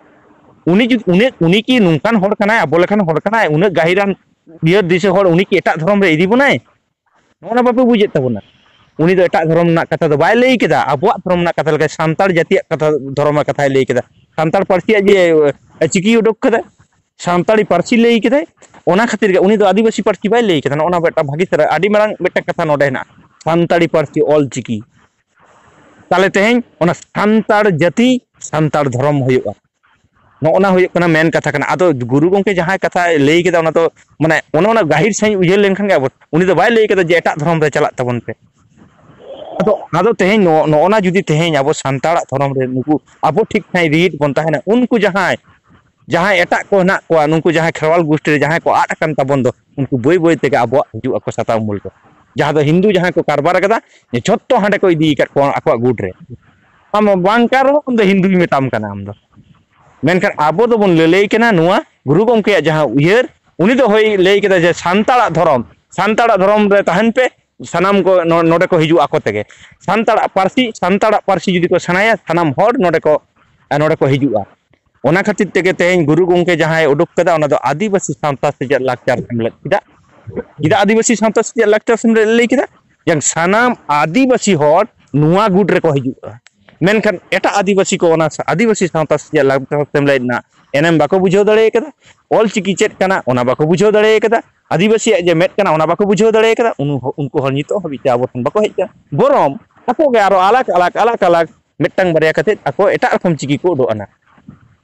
ᱩᱱᱤ ᱡᱩᱫᱤ, ᱩᱱᱤ, ᱩᱱᱤ ᱠᱤ ᱱᱚᱝᱠᱟᱱ ᱦᱚᱲ ᱠᱟᱱᱟᱭ, ᱟᱵᱚ ᱞᱮᱠᱟᱱ ᱦᱚᱲ ᱠᱟᱱᱟᱭ, ᱩᱱᱟᱹᱜ ᱜᱟᱹᱦᱤᱨᱟᱱ ᱩᱭᱦᱟᱹᱨ ᱫᱤᱥᱟᱹ ᱦᱚᱲ, ᱩᱱᱤ ᱠᱤ ᱮᱴᱟᱜ ᱫᱷᱚᱨᱚᱢ ᱨᱮ ᱤᱫᱤ ᱵᱚᱱᱟᱭ? ᱱᱚᱜᱼᱚ ᱱᱟ ᱵᱟᱯᱮ ᱵᱩᱡᱮᱫ ᱛᱟᱵᱚᱱᱟ᱾ ᱩᱱᱤ ᱫᱚ ᱮᱴᱟᱜ ᱫᱷᱚᱨᱚᱢ ᱨᱮᱱᱟᱜ ᱠᱟᱛᱷᱟ ᱫᱚ ᱵᱟᱭ ᱞᱟᱹᱭ ᱠᱮᱫᱟ, ᱟᱵᱚᱣᱟᱜ ᱫᱷᱚᱨᱚᱢ ᱨᱮᱱᱟᱜ ᱠᱟᱛᱷᱟ ᱞᱮᱠᱟ, ᱥᱟᱱᱛᱟᱲ ᱡᱟᱹᱛᱤᱭᱟᱜ ᱠᱟᱛᱷᱟ, ᱫᱷᱚᱨᱚᱢ ᱨᱮᱱᱟᱜ ᱠᱟᱛᱷᱟᱭ ᱞᱟᱹᱭ ᱠᱮᱫᱟ᱾ ᱥᱟᱱᱛᱟᱲ ᱯᱟᱹᱨᱥᱤᱭᱟᱜ ᱡᱮ, ᱮ, ᱪᱤᱠᱤ ᱩᱰᱩᱠ ᱠᱟᱫᱟᱭ, ᱥᱟᱱᱛᱟᱲᱤ ᱯᱟᱹᱨᱥᱤ ᱞᱟᱹᱭ ᱠᱮᱫᱟᱭ, ᱚᱱᱟ ᱠᱷᱟᱹᱛᱤᱨ ᱜᱮ ᱩᱱᱤ ᱫᱚ ᱟᱹᱫᱤᱵᱟᱹᱥᱤ ᱯᱟᱹᱨᱥᱤ ᱵᱟᱭ ᱞᱟᱹᱭ ᱠᱮᱫᱟ᱾ ᱱᱚᱜᱼᱚ ᱱᱟ ᱢᱤᱫᱴᱟᱝ ᱵᱷᱟᱹᱜᱤ ᱥᱟᱹᱨᱤ, ᱟᱹᱰᱤ ᱢᱟᱨᱟᱝ ᱢᱤᱫᱴᱟᱝ ᱠᱟᱛᱷᱟ ᱱᱚᱰᱮ ᱦᱮᱱᱟᱜᱼᱟ, ᱥᱟᱱᱛᱟᱲᱤ ᱯᱟᱹᱨᱥᱤ ᱚᱞ ᱪᱤᱠᱤ᱾ ᱛᱟᱦᱞᱮ ᱛᱮᱦᱮᱧ ᱚᱱᱟ ᱥᱟᱱᱛᱟᱲ ᱡᱟᱹᱛᱤ, ᱥᱟᱱᱛᱟᱲ ᱫᱷᱚᱨᱚᱢ ᱦᱩᱭᱩᱜᱼᱟ᱾ ᱱᱚᱜᱼᱚ ᱱᱟ ᱦᱩᱭᱩᱜ ᱠᱟᱱᱟ ᱢᱮᱱ ᱠᱟᱛᱷᱟ ᱠᱟᱱᱟ᱾ ᱟᱫᱚ ᱜᱩᱨᱩ ᱜᱚᱢᱠᱮ ᱡᱟᱦᱟᱸᱭ ᱠᱟᱛᱷᱟᱭ ᱞᱟᱹᱭ ᱠᱮᱫᱟ, ᱚᱱᱟ ᱫᱚ ᱢᱟᱱᱮ ᱚᱱᱮ ᱚᱱᱟ ᱜᱟᱹᱦᱤᱨ ᱥᱟᱺᱦᱤᱡ ᱩᱭᱦᱟᱹᱨ ᱞᱮᱱᱠᱷᱟᱱ ᱜᱮ ᱟᱵᱚ, ᱩᱱᱤ ᱫᱚ ᱵᱟᱭ ᱞᱟᱹᱭ ᱠᱮᱫᱟ ᱡᱮ ᱮᱴᱟᱜ ᱫᱷᱚᱨᱚᱢ ᱨᱮ ᱪᱟᱞᱟᱜ ᱛᱟᱵᱚᱱ ᱯᱮ᱾ ᱟᱫᱚ, ᱟᱫᱚ ᱛᱮᱦᱮᱧ ᱱᱚ-, ᱱᱚᱜᱼᱚ ᱱᱟ ᱡᱩᱫᱤ ᱛᱮᱦᱮᱧ ᱟᱵᱚ ᱥᱟᱱᱛᱟᱲᱟᱜ ᱫᱷᱚᱨᱚᱢ ᱨᱮ ᱱᱩᱠᱩ ᱟᱵᱚ ᱴᱷᱤᱠ ᱥᱟᱺᱦᱤᱡ ᱨᱤᱦᱤᱴ ᱵᱚᱱ ᱛᱟᱦᱮᱱᱟ, ᱩᱱᱠᱩ ᱡᱟᱦᱟᱸᱭ, ᱡᱟᱦᱟᱸᱭ ᱮᱴᱟᱜ ᱠᱚ ᱦᱮᱱᱟᱜ ᱠᱚᱣᱟ, ᱱᱩᱠᱩ ᱡᱟᱦᱟᱸᱭ ᱠᱷᱮᱨᱣᱟᱞ ᱜᱳᱥᱴᱤ ᱨᱮ ᱡᱟᱦᱟᱸᱭ ᱠᱚ ᱟᱫ ᱟᱠᱟᱱ ᱛᱟᱵᱚᱱ ᱫᱚ, ᱩᱱᱠᱩ ᱵᱟᱹᱭ ᱵᱟᱹᱭ ᱛᱮᱜᱮ ᱟᱵᱚᱣᱟᱜ ᱦᱤᱡᱩᱜ ᱟᱠᱚ ᱥᱟᱛᱟᱣ ᱢᱩᱞ ᱨᱮ᱾ ᱡᱟᱦᱟᱸ ᱫᱚ ᱦᱤᱱᱫᱩ ᱡᱟᱦᱟᱸᱭ ᱠᱚ ᱠᱟᱨᱵᱟᱨ ᱟᱠᱟᱫᱟ, ᱡᱷᱚᱛᱚ ᱦᱟᱸᱰᱮ ᱠᱚ ᱤᱫᱤ ᱟᱠᱟᱫ ᱠᱚᱣᱟ ᱟᱠᱚᱣᱟᱜ ᱜᱩᱴ ᱨᱮ᱾ ᱟᱢ ᱵᱟᱝ ᱠᱟᱱ ᱨᱮᱦᱚᱸ ᱩᱱᱤ ᱫᱚ ᱦᱤᱱᱫᱩᱭ ᱢᱮᱛᱟᱢ ᱠᱟᱱᱟ ᱟᱢ ᱫᱚ᱾ ᱢᱮᱱᱠᱷᱟᱱ ᱟᱵᱚ ᱫᱚᱵᱚᱱ ᱞᱟᱹᱞᱟᱹᱭ ᱠᱟᱱᱟ ᱱᱚᱣᱟ ᱜᱩᱨᱩ ᱜᱚᱢᱠᱮᱭᱟᱜ ᱡᱟᱦᱟᱸ ᱩᱭᱦᱟᱹᱨ, ᱩᱱᱤ ᱫᱚ ᱦᱳᱭ ᱞᱟᱹᱭ ᱠᱮᱫᱟ ᱡᱮ ᱥᱟᱱᱛᱟᱲᱟᱜ ᱫᱷᱚᱨᱚᱢ, ᱥᱟᱱᱛᱟᱲᱟᱜ ᱫᱷᱚᱨᱚᱢ ᱨᱮ ᱛᱟᱦᱮᱱ ᱯᱮ, ᱥᱟᱱᱟᱢ ᱠᱚ ᱱᱚ-, ᱱᱚᱰᱮ ᱠᱚ ᱦᱤᱡᱩᱜᱼᱟ ᱟᱠᱚ ᱛᱮᱜᱮ᱾ ᱥᱟᱱᱛᱟᱲᱟᱜ ᱯᱟᱹᱨᱥᱤ, ᱥᱟᱱᱛᱟᱲᱟᱜ ᱯᱟᱹᱨᱥᱤ ᱡᱩᱫᱤ ᱠᱚ ᱥᱮᱬᱟᱭᱟ, ᱥᱟᱱᱟᱢ ᱦᱚᱲ ᱱᱚᱰᱮ ᱠᱚ, ᱱᱚᱰᱮ ᱠᱚ ᱦᱤᱡᱩᱜᱼᱟ᱾ ᱚᱱᱟ ᱠᱷᱟᱹᱛᱤᱨ ᱛᱮᱜᱮ ᱛᱮᱦᱮᱧ ᱜᱩᱨᱩ ᱜᱚᱢᱠᱮ ᱡᱟᱦᱟᱸᱭ ᱩᱰᱩᱠ ᱠᱟᱫᱟ, ᱚᱱᱟ ᱫᱚ ᱟᱹᱫᱤᱵᱟᱹᱥᱤ ᱥᱟᱶᱛᱟ ᱥᱮᱪᱮᱫ ᱞᱟᱠᱪᱟᱨ ᱥᱮᱢᱞᱮᱫ᱾ ᱪᱮᱫᱟᱜ, ᱪᱮᱫᱟᱜ ᱟᱹᱫᱤᱵᱟᱹᱥᱤ ᱥᱟᱶᱛᱟ ᱥᱮᱪᱮᱫ ᱞᱟᱠᱪᱟᱨ ᱥᱮᱢᱞᱮᱫ ᱞᱟᱹᱭ ᱠᱮᱫᱟ? ᱡᱮ ᱥᱟᱱᱟᱢ ᱟᱹᱫᱤᱵᱟᱹᱥᱤ ᱦᱚᱲ ᱱᱚᱣᱟ ᱜᱩᱴ ᱨᱮᱠᱚ ᱦᱤᱡᱩᱜᱼᱟ, ᱢᱮᱱᱠᱷᱟᱱ ᱮᱴᱟᱜ ᱟᱹᱫᱤᱵᱟᱹᱥᱤ ᱠᱚ ᱚᱱᱟ ᱥᱟ-, ᱟᱹᱫᱤᱵᱟᱹᱥᱤ ᱥᱟᱶᱛᱟ ᱥᱮᱪᱮᱫ ᱞᱟᱠᱪᱟᱨ ᱥᱮᱢᱞᱮᱫ ᱨᱮᱱᱟᱜ ᱮᱱᱮᱢ ᱵᱟᱠᱚ ᱵᱩᱡᱷᱟᱹᱣ ᱫᱟᱲᱮ ᱠᱟᱫᱟ, ᱚᱞ ᱪᱤᱠᱤ ᱪᱮᱫ ᱠᱟᱱᱟ ᱚᱱᱟ ᱵᱟᱠᱚ ᱵᱩᱡᱷᱟᱹᱣ ᱫᱟᱲᱮ ᱠᱟᱫᱟ, ᱟᱹᱫᱤᱵᱟᱹᱥᱤᱭᱟᱜ ᱡᱮ ᱢᱮᱫ ᱠᱟᱱᱟ ᱚᱱᱟ ᱵᱟᱠᱚ ᱵᱩᱡᱷᱟᱹᱣ ᱫᱟᱲᱮ ᱠᱟᱫᱟ, ᱩᱱ-, ᱩᱱᱠᱩ ᱦᱚᱲ ᱱᱤᱛᱚᱜ ᱦᱟᱹᱵᱤᱡ ᱛᱮ ᱟᱵᱚ ᱴᱷᱮᱱ ᱵᱟᱠᱚ ᱦᱮᱡ ᱠᱟᱱᱟ᱾ ᱵᱚᱨᱚᱝ ᱟᱠᱚ ᱜᱮ ᱟᱨᱚ ᱟᱞᱟᱜᱽ ᱟᱞᱟᱜᱽ, ᱟᱞᱟᱜᱽ ᱟᱞᱟᱜᱽ ᱢᱤᱫᱴᱟᱝ ᱵᱟᱨᱭᱟ ᱠᱟᱛᱮᱫ ᱟᱠᱚ ᱮᱴᱟᱜ ᱨᱚᱠᱚᱢ ᱪᱤᱠᱤ ᱠᱚ ᱩᱰᱩᱠ ᱟᱱᱟ᱾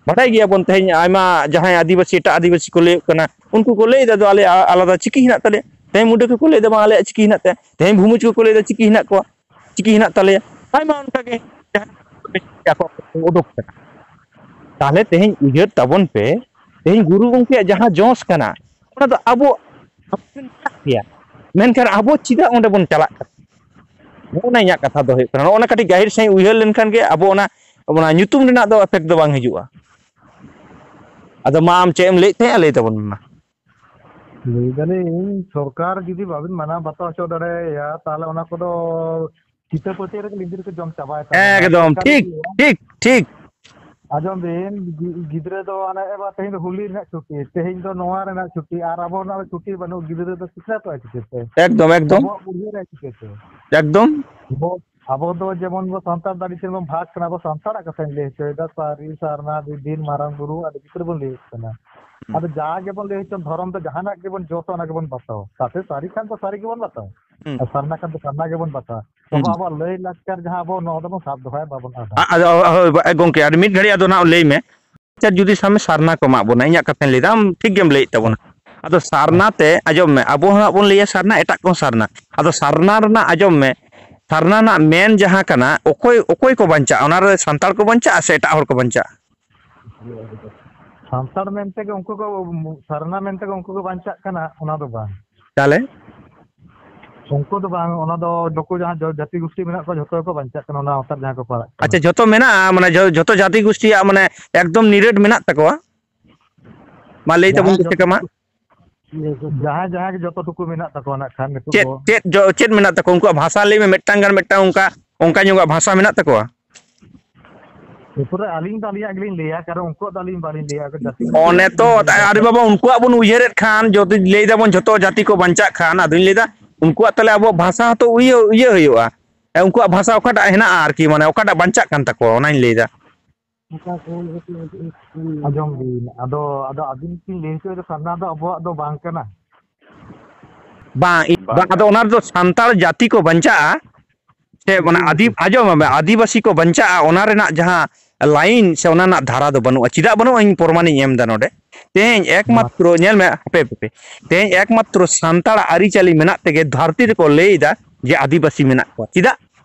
ᱵᱟᱰᱟᱭ ᱜᱮᱭᱟᱵᱚᱱ, ᱛᱮᱦᱮᱧ ᱟᱭᱢᱟ ᱡᱟᱦᱟᱸᱭ ᱟᱹᱫᱤᱵᱟᱹᱥᱤ, ᱮᱴᱟᱜ ᱟᱹᱫᱤᱵᱟᱹᱥᱤ ᱠᱚ ᱞᱟᱹᱭᱚᱜ ᱠᱟᱱᱟ, ᱩᱱᱠᱩ ᱠᱚ ᱞᱟᱹᱭ ᱮᱫᱟ ᱫᱚ ᱟᱞᱮᱭᱟᱜ ᱟᱞᱟᱫᱟ ᱪᱤᱠᱤ ᱦᱮᱱᱟᱜ ᱛᱟᱞᱮᱭᱟ᱾ ᱛᱮᱦᱮᱧ ᱢᱩᱰᱟᱹ ᱠᱚᱠᱚ ᱞᱟᱹᱭ ᱮᱫᱟ ᱵᱟᱝ ᱟᱞᱮᱭᱟᱜ ᱪᱤᱠᱤ ᱦᱮᱱᱟᱜ ᱛᱟᱭᱟ, ᱛᱮᱦᱮᱧ ᱵᱷᱩᱢᱤᱡᱽ ᱠᱚᱠᱚ ᱞᱟᱹᱭ ᱮᱫᱟ ᱪᱤᱠᱤ ᱦᱮᱱᱟᱜ ᱠᱚᱣᱟ, ᱪᱤᱠᱤ ᱦᱮᱱᱟᱜ ᱛᱟᱞᱮᱭᱟ᱾ ᱟᱭᱢᱟ ᱚᱱᱠᱟᱜᱮ ᱡᱟᱦᱟᱸ ᱟᱠᱚ ᱠᱚ ᱩᱰᱩᱠ ᱠᱟᱱᱟ᱾ ᱛᱟᱦᱚᱞᱮ ᱛᱮᱦᱮᱧ ᱩᱭᱦᱟᱹᱨ ᱛᱟᱵᱚᱱ ᱯᱮ, ᱛᱮᱦᱮᱧ ᱜᱩᱨᱩ ᱜᱚᱢᱠᱮᱭᱟᱜ ᱡᱟᱦᱟᱸ ᱡᱚᱥ ᱠᱟᱱᱟ, ᱚᱱᱟ ᱫᱚ ᱟᱵᱚ ᱟᱵᱚ ᱵᱚᱱ ᱪᱟᱞᱟᱜ ᱜᱮᱭᱟ, ᱢᱮᱱᱠᱷᱟᱱ ᱟᱵᱚ ᱪᱮᱫᱟᱜ ᱚᱸᱰᱮ ᱵᱚᱱ ᱪᱟᱞᱟᱜ ᱠᱟᱱᱟ? ᱱᱚᱜᱼᱚ ᱱᱟ ᱤᱧᱟᱹᱜ ᱠᱟᱛᱷᱟ ᱫᱚ ᱦᱩᱭᱩᱜ ᱠᱟᱱᱟ, ᱱᱚᱜᱼᱚ ᱱᱟ ᱠᱟᱹᱴᱤᱡ ᱜᱟᱹᱦᱤᱨ ᱥᱟᱺᱦᱤᱡ ᱩᱭᱦᱟᱹᱨ ᱞᱮᱱᱠᱷᱟᱱ ᱜᱮ ᱟᱵᱚ ᱚᱱᱟ, ᱚᱱᱟ ᱧᱩᱛᱩᱢ ᱨᱮᱱᱟᱜ ᱫᱚ ᱮᱯᱷᱮᱠᱴ ᱫᱚ ᱵᱟᱝ ᱦᱤᱡᱩᱜᱼᱟ᱾ ᱟᱫᱚ ᱢᱟ, ᱟᱢ ᱪᱮᱫ ᱮᱢ ᱞᱟᱹᱭᱮᱫ ᱛᱟᱦᱮᱸᱫ, ᱞᱟᱹᱭ ᱛᱟᱵᱚᱱ ᱢᱮ ᱢᱟ᱾ ᱞᱟᱹᱭ ᱫᱟᱞᱤᱧ, ᱥᱚᱨᱠᱟᱨ ᱡᱩᱫᱤ ᱵᱟᱵᱤᱱ ᱢᱟᱱᱟᱣ ᱵᱟᱛᱟᱣ ᱦᱚᱪᱚ ᱫᱟᱲᱮᱭᱟᱭᱟ, ᱛᱟᱦᱚᱞᱮ ᱚᱱᱟ ᱠᱚᱫᱚ ᱠᱤᱛᱟᱹ ᱯᱟᱹᱴᱤᱭᱟᱹ ᱨᱮᱜᱮ ᱞᱤᱸᱫᱤᱨ ᱠᱚ ᱡᱚᱢ ᱪᱟᱵᱟᱭ ᱛᱟᱵᱚᱱᱟ᱾ ᱮᱠᱫᱚᱢ ᱥᱚᱨᱠᱟᱨ ᱴᱷᱤᱠ, ᱡᱩᱫᱤ ᱴᱷᱤᱠ, ᱴᱷᱤᱠ᱾ ᱟᱸᱡᱚᱢ ᱵᱤᱱ, ᱜᱤ-, ᱜᱤᱫᱽᱨᱟᱹ ᱫᱚ ᱦᱟᱱᱮ ᱮ ᱵᱟ, ᱛᱮᱦᱮᱧ ᱫᱚ ᱦᱳᱞᱤ ᱨᱮᱱᱟᱜ ᱪᱷᱩᱴᱤ, ᱛᱮᱦᱮᱧ ᱫᱚ ᱱᱚᱣᱟ ᱨᱮᱱᱟᱜ ᱪᱷᱩᱴᱤ, ᱟᱨ ᱟᱵᱚ ᱨᱮᱱᱟᱜ ᱫᱚ ᱪᱷᱩᱴᱤ ᱵᱟᱹᱱᱩᱜ, ᱜᱤᱫᱽᱨᱟᱹ ᱫᱚ ᱥᱤᱠᱷᱱᱟᱹᱛᱚᱜᱼᱟᱭ ᱪᱤᱠᱟᱹᱛᱮ? ᱮᱠᱫᱚᱢ, ᱮᱠᱫᱚᱢ, ᱟᱵᱚᱣᱟᱜ ᱵᱩᱫᱷᱤ ᱨᱮ ᱪᱤᱠᱟᱹᱛᱮ? ᱮᱠᱫᱚᱢ᱾ ᱟᱵᱚ, ᱟᱵᱚ ᱫᱚ ᱡᱮᱢᱚᱱ ᱵᱚ ᱥᱟᱱᱛᱟᱲ ᱫᱚ ᱟᱹᱰᱤ ᱪᱮᱦᱨᱟ ᱵᱚᱱ ᱵᱷᱟᱜᱽ ᱠᱟᱱᱟ, ᱟᱵᱚ ᱥᱟᱱᱛᱟᱲᱟᱜ ᱠᱟᱛᱷᱟᱧ ᱞᱟᱹᱭ ᱦᱚᱪᱚᱭᱮᱫᱟ, ᱥᱟᱹᱨᱤ, ᱥᱟᱨᱱᱟ, ᱵᱤᱫᱤᱱ, ᱢᱟᱨᱟᱝ ᱵᱩᱨᱩ, ᱟᱹᱰᱤ ᱠᱤᱪᱷᱩ ᱵᱚᱱ ᱞᱟᱹᱭ ᱠᱟᱱᱟ᱾ ᱦᱩᱸ᱾ ᱟᱫᱚ ᱡᱟ ᱜᱮᱵᱚᱱ ᱞᱟᱹᱭ ᱦᱚᱪᱚ, ᱫᱷᱚᱨᱚᱢ ᱫᱚ ᱡᱟᱦᱟᱱᱟᱜ ᱜᱮᱵᱚᱱ ᱡᱚᱥᱟ, ᱚᱱᱟ ᱜᱮᱵᱚᱱ ᱵᱟᱛᱟᱣᱟ᱾ ᱛᱟᱛᱮ ᱥᱟᱹᱨᱤ ᱠᱷᱟᱱ ᱫᱚ ᱥᱟᱹᱨᱤ ᱜᱮᱵᱚᱱ ᱵᱟᱛᱟᱣᱟ᱾ ᱦᱩᱸ᱾ ᱟᱨ ᱥᱟᱨᱱᱟ ᱠᱷᱟᱱ ᱫᱚ ᱥᱟᱨᱱᱟ ᱜᱮᱵᱚᱱ ᱵᱟᱛᱟᱣᱟ᱾ ᱛᱚᱵᱮ ᱦᱩᱸ᱾ ᱟᱵᱚᱣᱟᱜ ᱞᱟᱹᱭ ᱞᱟᱠᱪᱟᱨ ᱡᱟᱦᱟᱸ ᱟᱵᱚ ᱱᱚᱣᱟ ᱫᱚᱵᱚᱱ ᱥᱟᱵ ᱫᱚᱦᱚᱭᱟ, ᱵᱟᱵᱚᱱ ᱟᱫᱟ᱾ ᱟ-, ᱟᱫᱚ, ᱦᱳᱭ, ᱦᱳᱭ, ᱜᱚᱢᱠᱮ, ᱟᱨ ᱢᱤᱫ ᱜᱷᱟᱹᱲᱤᱡ ᱟᱫᱚ ᱱᱟᱜ ᱞᱟᱹᱭ ᱢᱮ᱾ ᱟᱪᱪᱷᱟ, ᱡᱩᱫᱤ ᱥᱟᱵ ᱢᱮ ᱥᱟᱨᱱᱟ ᱠᱚ ᱮᱢᱟᱜ ᱵᱚᱱᱟ, ᱤᱧᱟᱹᱜ ᱠᱟᱛᱷᱟᱧ ᱞᱟᱹᱭᱫᱟ, ᱟᱢ ᱴᱷᱤᱠ ᱜᱮᱢ ᱞᱟᱹᱭᱮᱫ ᱛᱟᱵᱚᱱᱟ᱾ ᱟᱫᱚ ᱥᱟᱨᱱᱟ ᱛᱮ, ᱟᱸᱡᱚᱢ ᱢᱮ, ᱟᱵᱚ ᱦᱚᱸ ᱦᱟᱸᱜ ᱵᱚᱱ ᱞᱟᱹᱭᱟ ᱥᱟᱨᱱᱟ, ᱮᱴᱟᱜ ᱠᱚᱦᱚᱸ ᱥᱟᱨᱱᱟ᱾ ᱟᱫᱚ ᱥᱟᱨᱱᱟ ᱨᱮᱱᱟᱜ, ᱟᱸᱡᱚᱢ ᱢᱮ, ᱥᱟᱨᱱᱟ ᱨᱮᱱᱟᱜ ᱢᱮᱱ ᱡᱟᱦᱟᱸ ᱠᱟᱱᱟ, ᱚᱠᱚᱭ, ᱚᱠᱚᱭ ᱠᱚ ᱵᱟᱧᱪᱟᱜᱼᱟ? ᱚᱱᱟ ᱨᱮ ᱥᱟᱱᱛᱟᱲ ᱠᱚ ᱵᱟᱧᱪᱟᱜᱼᱟ ᱥᱮ ᱮᱴᱟᱜ ᱦᱚᱲ ᱠᱚ ᱵᱟᱧᱪᱟᱜᱼᱟ? ᱥᱟᱱᱛᱟᱲ ᱢᱮᱱᱛᱮ ᱜᱮ ᱩᱱᱠᱩ ᱠᱚ, ᱥᱟᱨᱱᱟ ᱢᱮᱱᱛᱮ ᱜᱮ ᱩᱱᱠᱩ ᱠᱚ ᱵᱟᱧᱪᱟᱜ ᱠᱟᱱᱟ, ᱚᱱᱟ ᱫᱚ ᱵᱟᱝ᱾ ᱛᱟᱦᱞᱮ? ᱩᱱᱠᱩ ᱫᱚ ᱵᱟᱝ, ᱚᱱᱟ ᱫᱚ ᱱᱩᱠᱩ ᱡᱟᱦᱟᱸ ᱡᱚ-, ᱡᱟᱹᱛᱤ ᱜᱩᱥᱴᱤ ᱢᱮᱱᱟᱜ ᱠᱚᱣᱟ, ᱡᱷᱚᱛᱚ ᱜᱮᱠᱚ ᱵᱟᱧᱪᱟᱜ ᱠᱟᱱᱟ, ᱚᱱᱟ ᱟᱣᱛᱟ ᱨᱮ ᱡᱟᱦᱟᱸ ᱠᱚ ᱯᱟᱲᱟᱜ ᱠᱟᱱᱟ᱾ ᱟᱪᱪᱷᱟ, ᱡᱷᱚᱛᱚ ᱢᱮᱱᱟᱜᱼᱟ, ᱢᱟᱱᱮ ᱡᱷᱚ-, ᱡᱷᱚᱛᱚ ᱡᱟᱹᱛᱤ ᱜᱩᱥᱴᱤᱭᱟᱜ ᱢᱟᱱᱮ ᱮᱠᱫᱚᱢ ᱱᱤᱨᱟᱹᱴ ᱢᱮᱱᱟᱜ ᱛᱟᱠᱚᱣᱟ? ᱢᱟ ᱞᱟᱹᱭ ᱛᱟᱵᱚᱱ ᱡᱟᱦᱟᱸᱭ ᱯᱮᱥᱮ ᱡᱚᱛᱚ, ᱠᱟᱢᱟ᱾ ᱡᱟᱦᱟᱸᱭ, ᱡᱟᱦᱟᱸᱭ ᱜᱮ ᱡᱚᱛᱚ ᱴᱩᱠᱩ ᱢᱮᱱᱟᱜ ᱛᱟᱠᱚᱣᱟ ᱱᱟᱜ ᱠᱷᱟᱱ ᱱᱤᱛᱚᱜ ᱪᱮᱫ, ᱫᱚ᱾ ᱪᱮᱫ ᱡᱚ-, ᱪᱮᱫ ᱢᱮᱱᱟᱜ ᱛᱟᱠᱚᱣᱟ ᱩᱱᱠᱩᱣᱟᱜ ᱵᱷᱟᱥᱟ? ᱞᱟᱹᱭ ᱢᱮ, ᱢᱤᱫᱴᱟᱝ ᱜᱟᱱ ᱢᱤᱫᱴᱟᱝ ᱚᱱᱠᱟ, ᱚᱱᱠᱟ ᱧᱚᱜᱟᱜ ᱵᱷᱟᱥᱟ ᱢᱮᱱᱟᱜ ᱛᱟᱠᱚᱣᱟ? ᱮᱨᱯᱚᱨᱮ ᱟᱹᱞᱤᱧ ᱫᱚ ᱟᱹᱞᱤᱧᱟᱜ ᱜᱮᱞᱤᱧ ᱞᱟᱹᱭᱟ, ᱠᱟᱨᱚᱱ ᱩᱱᱠᱩᱣᱟᱜ ᱫᱚ ᱟᱹᱞᱤᱧ ᱵᱟᱹᱞᱤᱧ ᱞᱟᱹᱭᱟ, ᱡᱟᱹᱛᱤ ᱜᱩᱥᱴᱤ ᱚᱱᱮ ᱛᱚ, ᱵᱟᱹᱞᱤᱧ ᱞᱟᱹᱭᱟ᱾ ᱟᱨᱮ ᱵᱟᱵᱟ, ᱩᱱᱠᱩᱣᱟᱜ ᱵᱚᱱ ᱩᱭᱦᱟᱹᱨᱮᱫ ᱠᱷᱟᱱ, ᱡᱩᱫᱤ ᱞᱟᱹᱭ ᱫᱟᱵᱚᱱ ᱡᱷᱚᱛᱚ ᱡᱟᱹᱛᱤ ᱠᱚ ᱵᱟᱧᱪᱟᱜ ᱠᱷᱟᱱ, ᱟᱫᱚᱧ ᱞᱟᱹᱭᱫᱟ ᱩᱱᱠᱩᱣᱟᱜ ᱛᱟᱦᱞᱮ ᱟᱵᱚᱣᱟᱜ ᱵᱷᱟᱥᱟ ᱦᱚᱸᱛᱚ ᱩᱭᱦᱟᱹ-, ᱤᱭᱟᱹ ᱦᱩᱭᱩᱜᱼᱟ᱾ ᱮ, ᱩᱱᱠᱩᱣᱟᱜ ᱵᱷᱟᱥᱟ ᱚᱠᱟᱴᱟᱜ ᱦᱮᱱᱟᱜᱼᱟ ᱟᱨᱠᱤ, ᱢᱟᱱᱮ ᱚᱠᱟᱴᱟᱜ ᱵᱟᱧᱪᱟᱜ ᱠᱟᱱ ᱛᱟᱠᱚᱣᱟ, ᱚᱱᱟᱧ ᱞᱟᱹᱭᱫᱟ᱾ ᱟᱸᱡᱚᱢ ᱵᱤᱱ, ᱟᱫᱚ, ᱟᱫᱚ ᱟᱹᱵᱤᱱ ᱠᱤᱱ ᱞᱟᱹᱭ ᱦᱚᱪᱚᱭᱮᱫᱟ ᱥᱟᱨᱱᱟ ᱫᱚ ᱟᱵᱚᱣᱟᱜ ᱫᱚ ᱵᱟᱝ ᱠᱟᱱᱟ᱾ ᱵᱟᱝ, ᱤ-, ᱵᱟᱝ ᱵᱟᱝ, ᱟᱫᱚ ᱠᱟᱱᱟ᱾ ᱚᱱᱟ ᱨᱮᱫᱚ ᱥᱟᱱᱛᱟᱲ ᱡᱟᱹᱛᱤ ᱠᱚ ᱵᱟᱧᱪᱟᱜᱼᱟ, ᱥᱮ ᱢᱟᱱᱮ ᱦᱩᱸ, ᱟᱹᱫᱤ-, ᱦᱩᱸ᱾ ᱟᱸᱡᱚᱢ ᱢᱮ, ᱟᱹᱫᱤᱵᱟᱹᱥᱤ ᱠᱚ ᱵᱟᱧᱪᱟᱜᱼᱟ, ᱚᱱᱟ ᱨᱮᱱᱟᱜ ᱡᱟᱦᱟᱸ ᱞᱟᱭᱤᱱ ᱥᱮ ᱚᱱᱟ ᱨᱮᱱᱟᱜ ᱫᱷᱟᱨᱟ ᱫᱚ ᱵᱟᱹᱱᱩᱜᱼᱟ᱾ ᱪᱮᱫᱟᱜ ᱵᱟᱹᱱᱩᱜᱼᱟ, ᱤᱧ ᱯᱨᱚᱢᱟᱱᱤᱧ ᱮᱢ ᱮᱫᱟ ᱱᱚᱰᱮ᱾ ᱛᱮᱦᱮᱧ ᱮᱠᱢᱟᱛᱨᱚ, ᱧᱮᱞ ᱢᱮ, ᱦᱟᱯᱮ, ᱦᱟᱯᱮ, ᱛᱮᱦᱮᱧ ᱮᱠᱢᱟᱛᱨᱚ ᱥᱟᱱᱛᱟᱲᱟᱜ ᱟᱹᱨᱤᱪᱟᱹᱞᱤ ᱢᱮᱱᱟᱜ ᱛᱮᱜᱮ ᱫᱷᱟᱹᱨᱛᱤ ᱨᱮᱠᱚ ᱞᱟᱹᱭ ᱮᱫᱟ ᱡᱮ ᱟᱹᱫᱤᱵᱟᱹᱥᱤ ᱢᱮᱱᱟᱜ ᱠᱚᱣᱟ᱾ ᱪᱮᱫᱟᱜ?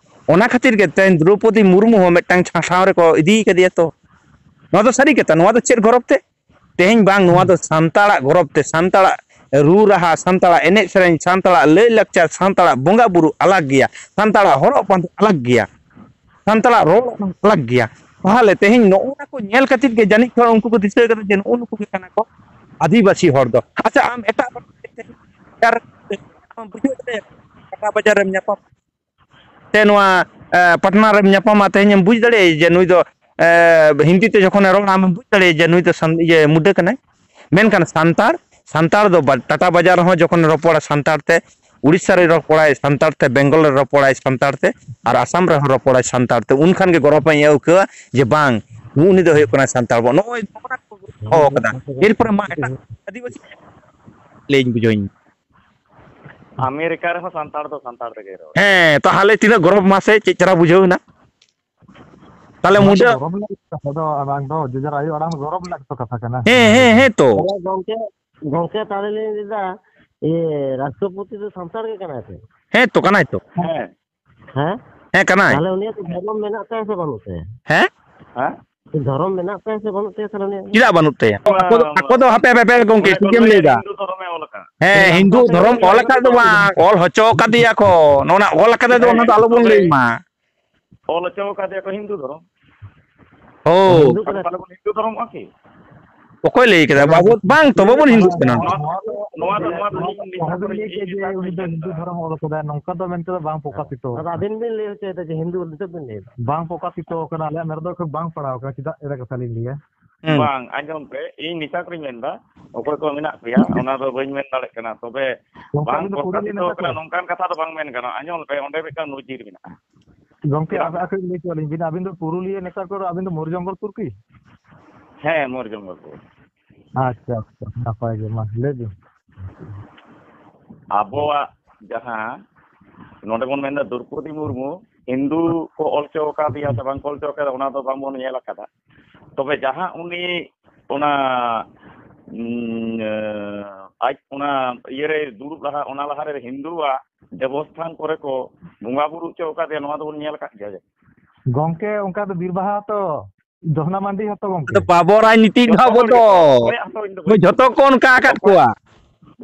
ᱚᱱᱟ ᱠᱷᱟᱹᱛᱤᱨ ᱜᱮ ᱛᱮᱦᱮᱧ ᱫᱨᱚᱣᱯᱚᱫᱤ ᱢᱩᱨᱢᱩ ᱦᱚᱸ ᱢᱤᱫᱴᱟᱝ ᱴᱷᱟᱶ ᱨᱮᱠᱚ ᱤᱫᱤ ᱠᱟᱫᱮᱭᱟ ᱛᱚ᱾ ᱱᱚᱣᱟ ᱫᱚ ᱥᱟᱹᱨᱤ ᱠᱟᱛᱷᱟ᱾ ᱱᱚᱣᱟ ᱫᱚ ᱪᱮᱫ ᱜᱚᱨᱚᱵᱽ ᱛᱮ? ᱛᱮᱦᱮᱧ ᱵᱟᱝ, ᱱᱚᱣᱟ ᱫᱚ ᱥᱟᱱᱛᱟᱲᱟᱜ ᱜᱚᱨᱚᱵᱽ ᱛᱮ, ᱥᱟᱱᱛᱟᱲᱟᱜ ᱨᱩ ᱨᱟᱦᱟ, ᱥᱟᱱᱛᱟᱲᱟᱜ ᱮᱱᱮᱡ ᱥᱮᱨᱮᱧ, ᱥᱟᱱᱛᱟᱲᱟᱜ ᱞᱟᱹᱭ ᱞᱟᱠᱪᱟᱨ, ᱥᱟᱱᱛᱟᱲᱟᱜ ᱵᱚᱸᱜᱟ ᱵᱩᱨᱩ ᱟᱞᱟᱜᱽ ᱜᱮᱭᱟ, ᱥᱟᱱᱛᱟᱲᱟᱜ ᱦᱚᱨᱚᱜ ᱵᱟᱸᱫᱮ ᱟᱞᱟᱜᱽ ᱜᱮᱭᱟ, ᱥᱟᱱᱛᱟᱲᱟᱜ ᱨᱚᱲ ᱟᱲᱟᱝ ᱟᱞᱟᱜᱽ ᱜᱮᱭᱟ᱾ ᱛᱟᱦᱚᱞᱮ ᱛᱮᱦᱮᱧ ᱱᱚᱜᱼᱚ ᱱᱟ ᱠᱚ ᱧᱮᱞ ᱠᱷᱟᱹᱛᱤᱨ ᱜᱮ ᱡᱟᱹᱱᱤᱡ ᱠᱷᱟᱱ ᱩᱱᱠᱩ ᱠᱚ ᱫᱤᱥᱟᱹ ᱠᱟᱫᱟ ᱡᱮ ᱱᱩᱜᱼᱩ ᱱᱩᱠᱩ ᱜᱮ ᱠᱟᱱᱟ ᱠᱚ ᱟᱹᱫᱤᱵᱟᱹᱥᱤ ᱦᱚᱲ ᱫᱚ᱾ ᱟᱪᱪᱷᱟ, ᱟᱢ ᱮᱴᱟᱜ ᱵᱟᱡᱟᱨ ᱨᱮᱢ ᱵᱩᱡᱷᱟᱹᱣ ᱫᱟᱲᱮᱭᱟᱜᱼᱟ, ᱴᱟᱴᱟ ᱵᱟᱡᱟᱨ ᱨᱮᱢ ᱧᱟᱯᱟᱢ ᱥᱮ ᱱᱚᱣᱟ, ᱮ, ᱯᱟᱴᱱᱟ ᱨᱮᱢ ᱧᱟᱯᱟᱢᱟ, ᱛᱮᱦᱮᱧ ᱮᱢ ᱵᱩᱡᱽ ᱫᱟᱲᱮᱭᱟᱜᱼᱟ ᱡᱮ ᱱᱩᱭ ᱫᱚ, ᱮ, ᱦᱤᱱᱫᱤ ᱛᱮ ᱡᱚᱠᱷᱚᱱᱮ ᱨᱚᱲᱟ, ᱟᱢᱮᱢ ᱵᱩᱡᱽ ᱫᱟᱲᱮᱭᱟᱜᱼᱟ ᱡᱮ ᱱᱩᱭ ᱫᱚ ᱥᱟᱱ-, ᱤᱭᱟᱹ, ᱢᱩᱰᱟᱹ ᱠᱟᱱᱟᱭ᱾ ᱢᱮᱱᱠᱷᱟᱱ ᱥᱟᱱᱛᱟᱲ, ᱥᱟᱱᱛᱟᱲ ᱫᱚ ᱵᱟ-, ᱴᱟᱴᱟ ᱵᱟᱡᱟᱨ ᱨᱮᱦᱚᱸ ᱡᱚᱠᱷᱚᱱᱮ ᱨᱚᱯᱚᱲᱟ ᱥᱟᱱᱛᱟᱲ ᱛᱮ, ᱩᱲᱤᱥᱥᱟ ᱨᱮ ᱨᱚᱯᱚᱲᱟᱭ ᱥᱟᱱᱛᱟᱲ ᱛᱮ, ᱵᱮᱝᱜᱚᱞ ᱨᱮ ᱨᱚᱯᱚᱲᱟᱭ ᱥᱟᱱᱛᱟᱲ ᱛᱮ, ᱟᱨ ᱟᱥᱟᱢ ᱨᱮᱦᱚᱸ ᱨᱚᱯᱚᱲᱟᱭ ᱥᱟᱱᱛᱟᱲ ᱛᱮ, ᱩᱱᱠᱷᱟᱱ ᱜᱮ ᱜᱚᱨᱚᱵᱽ ᱤᱧ ᱟᱹᱭᱠᱟᱹᱣᱟ ᱡᱮ ᱵᱟᱝ, ᱩᱱᱤ ᱫᱚ ᱦᱩᱭᱩᱜ ᱠᱟᱱᱟᱭ ᱥᱟᱱᱛᱟᱲ᱾ ᱱᱚᱜᱼᱚᱭ ᱱᱚᱜᱼᱚ ᱱᱟ ᱠᱚ ᱫᱚᱦᱚ ᱠᱟᱫᱟ᱾ ᱮᱨᱯᱚᱨᱮ ᱢᱟ ᱮᱴᱟᱜ ᱟᱹᱫᱤᱵᱟᱹᱥᱤ ᱞᱟᱹᱭᱟᱹᱧ ᱵᱩᱡᱷᱟᱹᱣᱟᱹᱧ᱾ ᱟᱢᱮᱨᱤᱠᱟ ᱨᱮᱦᱚᱸ ᱥᱟᱱᱛᱟᱲ ᱫᱚ ᱥᱟᱱᱛᱟᱲ ᱛᱮᱜᱮ ᱨᱚᱲ᱾ ᱦᱮᱸ, ᱛᱟᱦᱚᱞᱮ ᱛᱤᱱᱟᱹᱜ ᱜᱚᱨᱚᱵᱽ ᱢᱟᱥᱮ, ᱪᱮᱫ ᱪᱮᱦᱨᱟ ᱵᱩᱡᱷᱟᱹᱣ ᱮᱱᱟ᱾ ᱛᱟᱦᱚᱞᱮ ᱱᱚᱣᱟ ᱫᱚ ᱢᱩᱰᱟᱹ ᱜᱚᱨᱚᱵᱽ ᱨᱮᱱᱟᱜ ᱠᱟᱛᱷᱟ ᱫᱚ ᱵᱟᱝ ᱫᱚ, ᱡᱮ ᱡᱟᱨ ᱟᱭᱳ ᱟᱲᱟᱝ ᱫᱚ ᱜᱚᱨᱚᱵᱽ ᱨᱮᱱᱟᱜ ᱜᱮᱛᱚ ᱠᱟᱛᱷᱟ ᱠᱟᱱᱟ᱾ ᱦᱮᱸ, ᱦᱮᱸ, ᱦᱮᱸ ᱛᱚ᱾ ᱛᱟᱦᱚᱞᱮ ᱜᱚᱝᱠᱮ, ᱜᱚᱝᱠᱮ, ᱛᱟᱦᱚᱞᱮ ᱞᱤᱧ ᱞᱟᱹᱭᱫᱟ, ᱤᱭᱟᱹ, ᱨᱟᱥᱴᱨᱚᱯᱚᱛᱤ ᱫᱚ ᱥᱟᱱᱛᱟᱲ ᱜᱮ ᱠᱟᱱᱟᱭ ᱥᱮ? ᱦᱮᱸ ᱛᱚ, ᱠᱟᱱᱟᱭ ᱛᱚ᱾ ᱦᱮᱸ᱾ ᱦᱮᱸ? ᱦᱮᱸ, ᱠᱟᱱᱟᱭ᱾ ᱛᱟᱦᱚᱞᱮ ᱩᱱᱤᱭᱟᱜ ᱫᱚ ᱫᱷᱚᱨᱚᱢ ᱢᱮᱱᱟᱜ ᱛᱟᱭᱟ ᱥᱮ ᱵᱟᱹᱱᱩᱜ ᱛᱟᱭᱟ? ᱦᱮᱸ? ᱦᱮᱸ? ᱫᱷᱚᱨᱚᱢ ᱢᱮᱱᱟᱜ ᱛᱟᱭᱟ ᱥᱮ ᱵᱟᱹᱱᱩᱜ ᱛᱟᱭᱟ ᱛᱟᱦᱚᱞᱮ ᱩᱱᱤᱭᱟᱜ ᱫᱚ? ᱪᱮᱫᱟᱜ ᱵᱟᱹᱱᱩᱜ ᱛᱟᱭᱟ? ᱟᱠᱚ ᱫᱚ, ᱟᱠᱚ ᱫᱚ, ᱦᱟᱯᱮ, ᱦᱟᱯᱮ, ᱦᱟᱯᱮ, ᱜᱚᱝᱠᱮ, ᱢᱟᱱᱮ ᱠᱚ ᱪᱮᱫ ᱮᱢ ᱞᱟᱹᱭᱟ ᱞᱟᱹᱭᱫᱟ? ᱦᱤᱱᱫᱩ ᱫᱷᱚᱨᱚᱢᱮ ᱚᱞ ᱟᱠᱟᱫ᱾ ᱦᱮᱸ, ᱦᱤᱱᱫᱩ ᱫᱷᱚᱨᱚᱢ ᱚᱞ ᱟᱠᱟᱫ ᱫᱚ ᱵᱟᱝ, ᱚᱞ ᱦᱚᱪᱚ ᱠᱟᱫᱮᱭᱟ ᱠᱚ᱾ ᱱᱚᱣᱟ ᱚᱞ ᱟᱠᱟᱫ ᱫᱚ, ᱦᱮᱸ, ᱚᱱᱟ ᱫᱚ ᱟᱞᱚᱵᱚᱱ ᱛᱚᱵᱮ ᱞᱟᱹᱭ ᱢᱟ᱾ ᱚᱞ ᱦᱚᱪᱚ ᱠᱟᱫᱮᱭᱟ ᱠᱚ ᱦᱤᱱᱫᱩ ᱫᱷᱚᱨᱚᱢ᱾ ᱦᱳᱭ᱾ ᱦᱤᱱᱫᱩ ᱟᱫᱚ ᱠᱟᱱᱟ᱾ ᱛᱟᱦᱚᱞᱮ ᱵᱚᱱ ᱦᱤᱱᱫᱩ ᱫᱷᱚᱨᱚᱢᱚᱜᱼᱟ ᱠᱤ? ᱚᱠᱚᱭ ᱞᱟᱹᱭ ᱠᱮᱫᱟ? ᱵᱟᱵᱚ, ᱵᱟᱝ ᱛᱚ, ᱵᱟᱵᱚᱱ ᱦᱤᱱᱫᱩᱜ ᱠᱟᱱᱟ᱾ ᱱᱚᱣᱟ ᱫᱚ, ᱱᱚᱣᱟ ᱫᱚ, ᱱᱚᱣᱟ ᱫᱚ ᱤᱧ ᱱᱤᱡᱮ ᱚᱦᱚᱵᱤᱱ ᱞᱟᱹᱭ ᱠᱮᱭᱟ ᱡᱮ ᱩᱱᱤ ᱫᱚ ᱦᱤᱱᱫᱩ ᱫᱷᱚᱨᱚᱢ ᱚᱞ ᱠᱟᱫᱟᱭ, ᱱᱚᱝᱠᱟ ᱫᱚ ᱢᱮᱱᱛᱮ ᱫᱚ ᱵᱟᱝ ᱯᱨᱚᱠᱟᱥᱤᱛᱚ ᱟᱫᱚ ᱟᱠᱟᱱᱟ᱾ ᱟᱹᱵᱤᱱ ᱵᱤᱱ ᱞᱟᱹᱭ ᱦᱚᱪᱚᱭᱮᱫᱟ ᱡᱮ ᱦᱤᱱᱫᱩ ᱱᱤᱛᱚᱜ ᱵᱤᱱ ᱞᱟᱹᱭ ᱮᱫᱟ᱾ ᱵᱟᱝ ᱯᱨᱚᱠᱟᱥᱤᱛᱚ ᱟᱠᱟᱱᱟ, ᱟᱞᱮᱭᱟᱜ ᱢᱮᱫ ᱨᱮᱫᱚ ᱮᱠᱷᱚᱱ ᱵᱟᱝ ᱯᱟᱲᱟᱣ ᱟᱠᱟᱱᱟ, ᱪᱮᱫᱟᱜ ᱮᱲᱮ ᱠᱟᱛᱷᱟ ᱞᱤᱧ ᱞᱟᱹᱭᱟ? ᱦᱩᱸ᱾ ᱵᱟᱝ, ᱟᱸᱡᱚᱢ ᱯᱮ, ᱤᱧ ᱱᱮᱛᱟ ᱠᱚᱨᱮᱧ ᱢᱮᱱᱫᱟ, ᱚᱠᱚᱭ ᱠᱚ ᱢᱮᱱᱟᱜ ᱯᱮᱭᱟ, ᱚᱱᱟ ᱫᱚ ᱵᱟᱹᱧ ᱢᱮᱱ ᱫᱟᱲᱮᱭᱟᱜ ᱠᱟᱱᱟ, ᱛᱚᱵᱮ ᱜᱚᱝᱠᱮ, ᱵᱟᱝ ᱟᱹᱵᱤᱱ ᱫᱚ ᱯᱩᱨᱩᱞᱤᱭᱟᱹ ᱯᱨᱚᱠᱟᱥᱤᱛᱚ ᱱᱮᱛᱟ ᱟᱠᱟᱱᱟ, ᱛᱚ? ᱱᱚᱝᱠᱟᱱ ᱠᱟᱛᱷᱟ ᱫᱚ ᱵᱟᱝ ᱢᱮᱱ ᱜᱟᱱᱚᱜᱼᱟ᱾ ᱟᱸᱡᱚᱢ ᱯᱮ, ᱚᱸᱰᱮ ᱢᱤᱫᱴᱟᱝ ᱱᱚᱡᱤᱨ ᱢᱮᱱᱟᱜᱼᱟ᱾ ᱜᱚᱝᱠᱮ, ᱪᱮᱫᱟᱜ? ᱟᱨ ᱟᱨ ᱠᱟᱹᱴᱤᱡ ᱞᱟᱹᱭ ᱦᱚᱪᱚ ᱟᱹᱞᱤᱧ ᱵᱤᱱ, ᱟᱹᱵᱤᱱ ᱫᱚ ᱯᱩᱨᱩᱞᱤᱭᱟᱹ ᱱᱮᱛᱟ ᱠᱚ, ᱟᱹᱵᱤᱱ ᱫᱚ ᱢᱚᱭᱩᱨᱡᱚᱝᱜᱚᱞᱯᱩᱨ ᱠᱤ? ᱦᱮᱸ, ᱢᱚᱭᱩᱨᱡᱚᱝᱜᱚᱞᱯᱩᱨ᱾ ᱟᱪᱪᱷᱟ, ᱟᱪᱪᱷᱟ, ᱱᱟᱯᱟᱭ ᱜᱮ, ᱢᱟ ᱞᱟᱹᱭ ᱵᱤᱱ᱾ ᱟᱵᱚᱣᱟᱜ ᱡᱟᱦᱟᱸ ᱱᱚᱰᱮ ᱵᱚᱱ ᱢᱮᱱᱫᱟ ᱫᱨᱚᱣᱯᱚᱫᱤ ᱢᱩᱨᱢᱩ, ᱦᱤᱱᱫᱩ ᱠᱚ ᱚᱞ ᱦᱚᱪᱚ ᱟᱠᱟᱫᱮᱭᱟ ᱥᱮ ᱵᱟᱝ ᱠᱚ ᱚᱞ ᱦᱚᱪᱚ ᱟᱠᱟᱫᱟ, ᱚᱱᱟ ᱫᱚ ᱵᱟᱝᱵᱚᱱ ᱧᱮᱞ ᱟᱠᱟᱫᱟ᱾ ᱛᱚᱵᱮ ᱡᱟᱦᱟᱸ ᱩᱱᱤ ᱚᱱᱟ, ᱩᱸ, ᱟᱡ ᱚᱱᱟ ᱤᱭᱟᱹᱨᱮ ᱫᱩᱲᱩᱵ ᱞᱟᱦᱟ, ᱚᱱᱟ ᱞᱟᱦᱟᱨᱮ ᱦᱤᱱᱫᱩᱣᱟᱜ ᱫᱮᱵᱚᱥᱛᱷᱟᱱ ᱠᱚᱨᱮ ᱠᱚ ᱵᱚᱸᱜᱟ ᱵᱩᱨᱩ ᱦᱚᱪᱚ ᱟᱠᱟᱫᱮᱭᱟ, ᱱᱚᱣᱟ ᱫᱚᱵᱚᱱ ᱧᱮᱞ ᱟᱠᱟᱫ ᱜᱮᱭᱟ ᱡᱮ᱾ ᱜᱚᱝᱠᱮ, ᱚᱱᱠᱟ ᱫᱚ ᱵᱤᱨ ᱵᱟᱦᱟ ᱛᱚ, ᱫᱚᱦᱱᱟ ᱢᱟᱱᱰᱤ ᱦᱚᱸᱛᱚ ᱜᱚᱝᱠᱮ᱾ ᱟᱫᱚ ᱵᱟᱵᱚ ᱨᱟᱡᱽᱱᱤᱛᱤ ᱡᱚᱛᱚ ᱫᱚ ᱦᱚᱲ ᱵᱚ ᱜᱮ ᱛᱚ᱾ ᱚᱠᱚᱭᱟᱜ ᱦᱚᱸᱛᱚ ᱤᱧ ᱫᱚ ᱵᱟᱹᱧ ᱡᱷᱚᱛᱚ ᱠᱚ ᱚᱱᱠᱟ ᱟᱠᱟᱫ ᱚᱠᱚᱭ ᱠᱚᱣᱟ᱾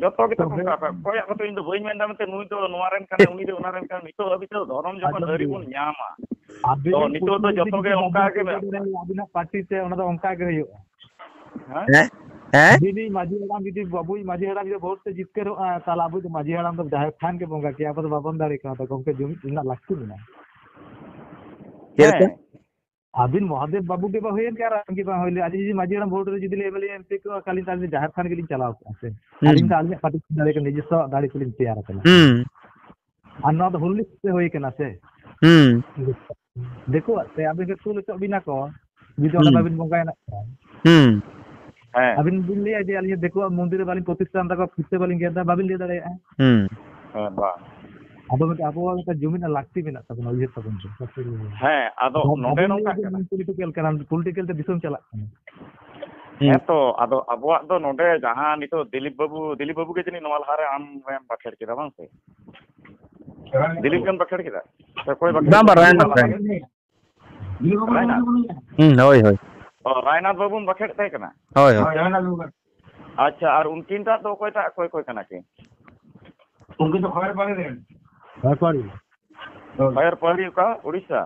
ᱡᱚᱛᱚ ᱜᱮᱛᱚ ᱛᱚᱵᱮ ᱚᱱᱠᱟ ᱟᱠᱟᱫ, ᱚᱠᱚᱭᱟᱜ ᱦᱚᱸᱛᱚ ᱤᱧ ᱫᱚ ᱵᱟᱹᱧ ᱢᱮᱱᱫᱟ ᱢᱮᱱᱛᱮ ᱱᱩᱭ ᱫᱚ ᱱᱚᱣᱟ ᱨᱮᱱ ᱠᱟᱱᱟᱭ, ᱩᱱᱤ ᱫᱚ ᱚᱱᱟ ᱨᱮᱱ ᱠᱟᱱᱟᱭ᱾ ᱱᱤᱛᱚᱜ ᱦᱟᱹᱵᱤᱡ ᱛᱮ ᱫᱷᱚᱨᱚᱢ ᱡᱚᱠᱷᱚᱱ ᱟᱹᱣᱨᱤ ᱵᱚᱱ ᱧᱟᱢᱟ, ᱟᱹᱵᱤᱱ ᱛᱚ ᱱᱤᱛᱚᱜ ᱫᱚ ᱡᱚᱛᱚ ᱜᱮ ᱚᱱᱠᱟ ᱜᱮ ᱢᱮᱱᱟᱜ ᱠᱚᱣᱟ᱾ ᱟᱹᱵᱤᱱᱟᱜ ᱯᱟᱨᱴᱤ ᱛᱮ ᱚᱱᱟ ᱫᱚ ᱚᱱᱠᱟ ᱜᱮ ᱦᱩᱭᱩᱜᱼᱟ᱾ ᱦᱮᱸ? ᱦᱮᱸ? ᱦᱮᱸ? ᱟᱹᱵᱤᱱᱤᱡ ᱢᱟᱹᱡᱷᱤ ᱦᱟᱲᱟᱢ ᱡᱩᱫᱤ, ᱵᱟᱹᱵᱩᱭ ᱢᱟᱹᱡᱷᱤ ᱦᱟᱲᱟᱢ ᱡᱩᱫᱤ ᱵᱷᱳᱴ ᱛᱮ ᱡᱤᱛᱠᱟᱹᱨᱚᱜᱼᱟ, ᱛᱟᱦᱚᱞᱮ ᱟᱵᱚ ᱫᱚ ᱢᱟᱹᱡᱷᱤ ᱦᱟᱲᱟᱢ ᱫᱚ ᱡᱟᱦᱮᱨ ᱛᱷᱟᱱ ᱜᱮ ᱵᱚᱸᱜᱟ ᱠᱮᱭᱟ, ᱟᱵᱚ ᱫᱚ ᱵᱟᱵᱚᱱ ᱫᱟᱲᱮ ᱠᱟᱣᱫᱟ᱾ ᱜᱚᱢᱠᱮ, ᱡᱩᱢᱤᱫ ᱨᱮᱱᱟᱜ ᱞᱟᱹᱠᱛᱤ ᱢᱮᱱᱟᱜᱼᱟ᱾ ᱪᱮᱫ ᱞᱮᱠᱟ? ᱦᱮᱸ᱾ ᱟᱹᱵᱤᱱ ᱢᱚᱦᱟᱫᱮᱵ ᱵᱟᱹᱵᱩ ᱜᱮ ᱵᱟᱝ ᱦᱩᱭᱮᱱ ᱜᱮ ᱟᱨ ᱟᱢ ᱜᱮ ᱵᱟᱝ ᱦᱩᱭ ᱞᱮᱱᱟ᱾ ᱟᱹᱞᱤᱧ ᱡᱩᱫᱤ ᱢᱟᱹᱡᱷᱤ ᱦᱟᱲᱟᱢ ᱵᱷᱳᱴ ᱨᱮ ᱡᱩᱫᱤ ᱞᱤᱧ ᱮᱢ ᱞᱤᱧ ᱮᱢ ᱯᱤ ᱠᱚᱜᱼᱟ, ᱠᱷᱟᱹᱞᱤ ᱛᱟᱦᱞᱮ ᱡᱟᱦᱮᱨ ᱛᱷᱟᱱ ᱜᱮᱞᱤᱧ ᱪᱟᱞᱟᱣ ᱠᱚᱜᱼᱟ ᱥᱮ᱾ ᱦᱩᱸ᱾ ᱟᱹᱞᱤᱧ ᱫᱚ ᱟᱹᱞᱤᱧᱟᱜ ᱯᱟᱨᱴᱤ ᱫᱟᱲᱮ ᱠᱟᱱᱟ, ᱱᱤᱡᱮᱥᱥᱚ ᱫᱟᱲᱮ ᱛᱮᱞᱤᱧ ᱛᱮᱭᱟᱨ ᱟᱠᱟᱱᱟ᱾ ᱦᱩᱸ᱾ ᱟᱨ ᱱᱚᱣᱟ ᱫᱚ ᱦᱩᱞ ᱞᱤᱠᱷᱤᱛ ᱛᱮ ᱦᱩᱭ ᱠᱟᱱᱟ ᱥᱮ᱾ ᱦᱩᱸ᱾ ᱫᱤᱠᱩᱣᱟᱜ ᱛᱮ ᱟᱹᱵᱤᱱ ᱜᱮ ᱠᱩᱞ ᱦᱚᱪᱚᱜ ᱵᱤᱱᱟ ᱠᱚ, ᱡᱩᱫᱤ ᱚᱸᱰᱮ ᱦᱩᱸ᱾ ᱵᱟᱵᱤᱱ ᱵᱚᱸᱜᱟᱭᱟ ᱱᱟᱜ ᱠᱷᱟᱱ᱾ ᱦᱩᱸ᱾ ᱦᱮᱸ᱾ ᱟᱹᱵᱤᱱ ᱵᱤᱱ ᱞᱟᱹᱭᱟ ᱡᱮ ᱟᱹᱞᱤᱧ ᱫᱤᱠᱩᱣᱟᱜ ᱢᱚᱱᱫᱤᱨ ᱨᱮ ᱵᱟᱹᱞᱤᱧ ᱯᱨᱚᱛᱤᱥᱴᱷᱟᱱ ᱛᱟᱠᱚᱣᱟ, ᱯᱷᱤᱛᱟᱹ ᱵᱟᱹᱞᱤᱧ ᱜᱮᱫ ᱮᱫᱟ, ᱵᱟᱵᱤᱱ ᱞᱟᱹᱭ ᱫᱟᱲᱮᱭᱟᱜᱼᱟ᱾ ᱦᱩᱸ᱾ ᱦᱮᱸ, ᱵᱟᱝ᱾ ᱟᱫᱚ ᱢᱤᱫᱴᱮᱱ ᱟᱵᱚᱣᱟᱜ ᱢᱤᱫᱴᱮᱱ ᱡᱩᱢᱤᱫ ᱨᱮᱱᱟᱜ ᱞᱟᱹᱠᱛᱤ ᱢᱮᱱᱟᱜ ᱛᱟᱵᱚᱱᱟ, ᱩᱭᱦᱟᱹᱨ ᱛᱟᱵᱚᱱ ᱯᱮ᱾ ᱦᱮᱸ, ᱟᱫᱚ ᱟᱫᱚ ᱱᱚᱰᱮ ᱵᱟᱵᱤᱱ ᱱᱚᱝᱠᱟᱜ ᱞᱟᱹᱭᱟ ᱡᱮ ᱠᱟᱱᱟ᱾ ᱵᱟᱝ ᱯᱚᱞᱤᱴᱤᱠᱟᱞ ᱠᱟᱱᱟ, ᱯᱚᱞᱤᱴᱤᱠᱟᱞ ᱛᱮ ᱫᱤᱥᱚᱢ ᱪᱟᱞᱟᱜ ᱠᱟᱱᱟ᱾ ᱦᱩᱸ᱾ ᱦᱮᱸ ᱛᱚ, ᱟᱫᱚ ᱟᱵᱚᱣᱟᱜ ᱫᱚ ᱱᱚᱰᱮ ᱡᱟᱦᱟᱸ ᱱᱤᱛᱚᱜ ᱫᱤᱞᱤᱯ ᱵᱟᱹᱵᱩ, ᱫᱤᱞᱤᱯ ᱵᱟᱹᱵᱩ ᱜᱮ ᱡᱟᱹᱱᱤᱡ ᱱᱚᱣᱟ ᱞᱟᱦᱟᱨᱮ ᱟᱢ ᱮᱢ ᱵᱟᱠᱷᱮᱲ ᱠᱮᱫᱟ, ᱵᱟᱝ ᱥᱮ? ᱫᱤᱞᱤᱯ ᱜᱮᱢ ᱵᱟᱠᱷᱮᱲ ᱠᱮᱫᱟ? ᱥᱮ ᱚᱠᱚᱭ ᱵᱟᱠᱷᱮᱲ ᱵᱟᱝ, ᱵᱟᱝ, ᱠᱮᱫᱟ? ᱨᱟᱭᱱᱟ ᱵᱟᱠᱷᱮᱲ᱾ ᱨᱟᱭᱱᱟ᱾ ᱦᱩᱸ, ᱦᱳᱭ, ᱦᱳᱭ᱾ ᱚ, ᱨᱟᱭᱱᱟᱛᱷ ᱵᱟᱹᱵᱩᱢ ᱵᱟᱠᱷᱮᱲ ᱛᱟᱦᱮᱸ ᱠᱟᱱᱟ? ᱦᱳᱭ, ᱦᱳᱭ᱾ ᱟᱪᱪᱷᱟ, ᱟᱨ ᱩᱱᱠᱤᱱ ᱴᱟᱜ ᱫᱚ ᱚᱠᱚᱭᱴᱟᱜ, ᱚᱠᱚᱭ, ᱚᱠᱚᱭ ᱠᱟᱱᱟ ᱠᱤᱱ? ᱩᱱᱠᱤᱱ ᱫᱚ ᱠᱷᱚᱭᱮᱨ ᱯᱟᱲᱤ ᱨᱮᱱ᱾ ᱠᱷᱚᱭᱮᱨ ᱯᱟᱲᱤ᱾ ᱦᱳᱭ᱾ ᱠᱷᱚᱭᱮᱨ ᱯᱟᱲᱤ ᱚᱠᱟ? ᱩᱲᱤᱥᱥᱟ?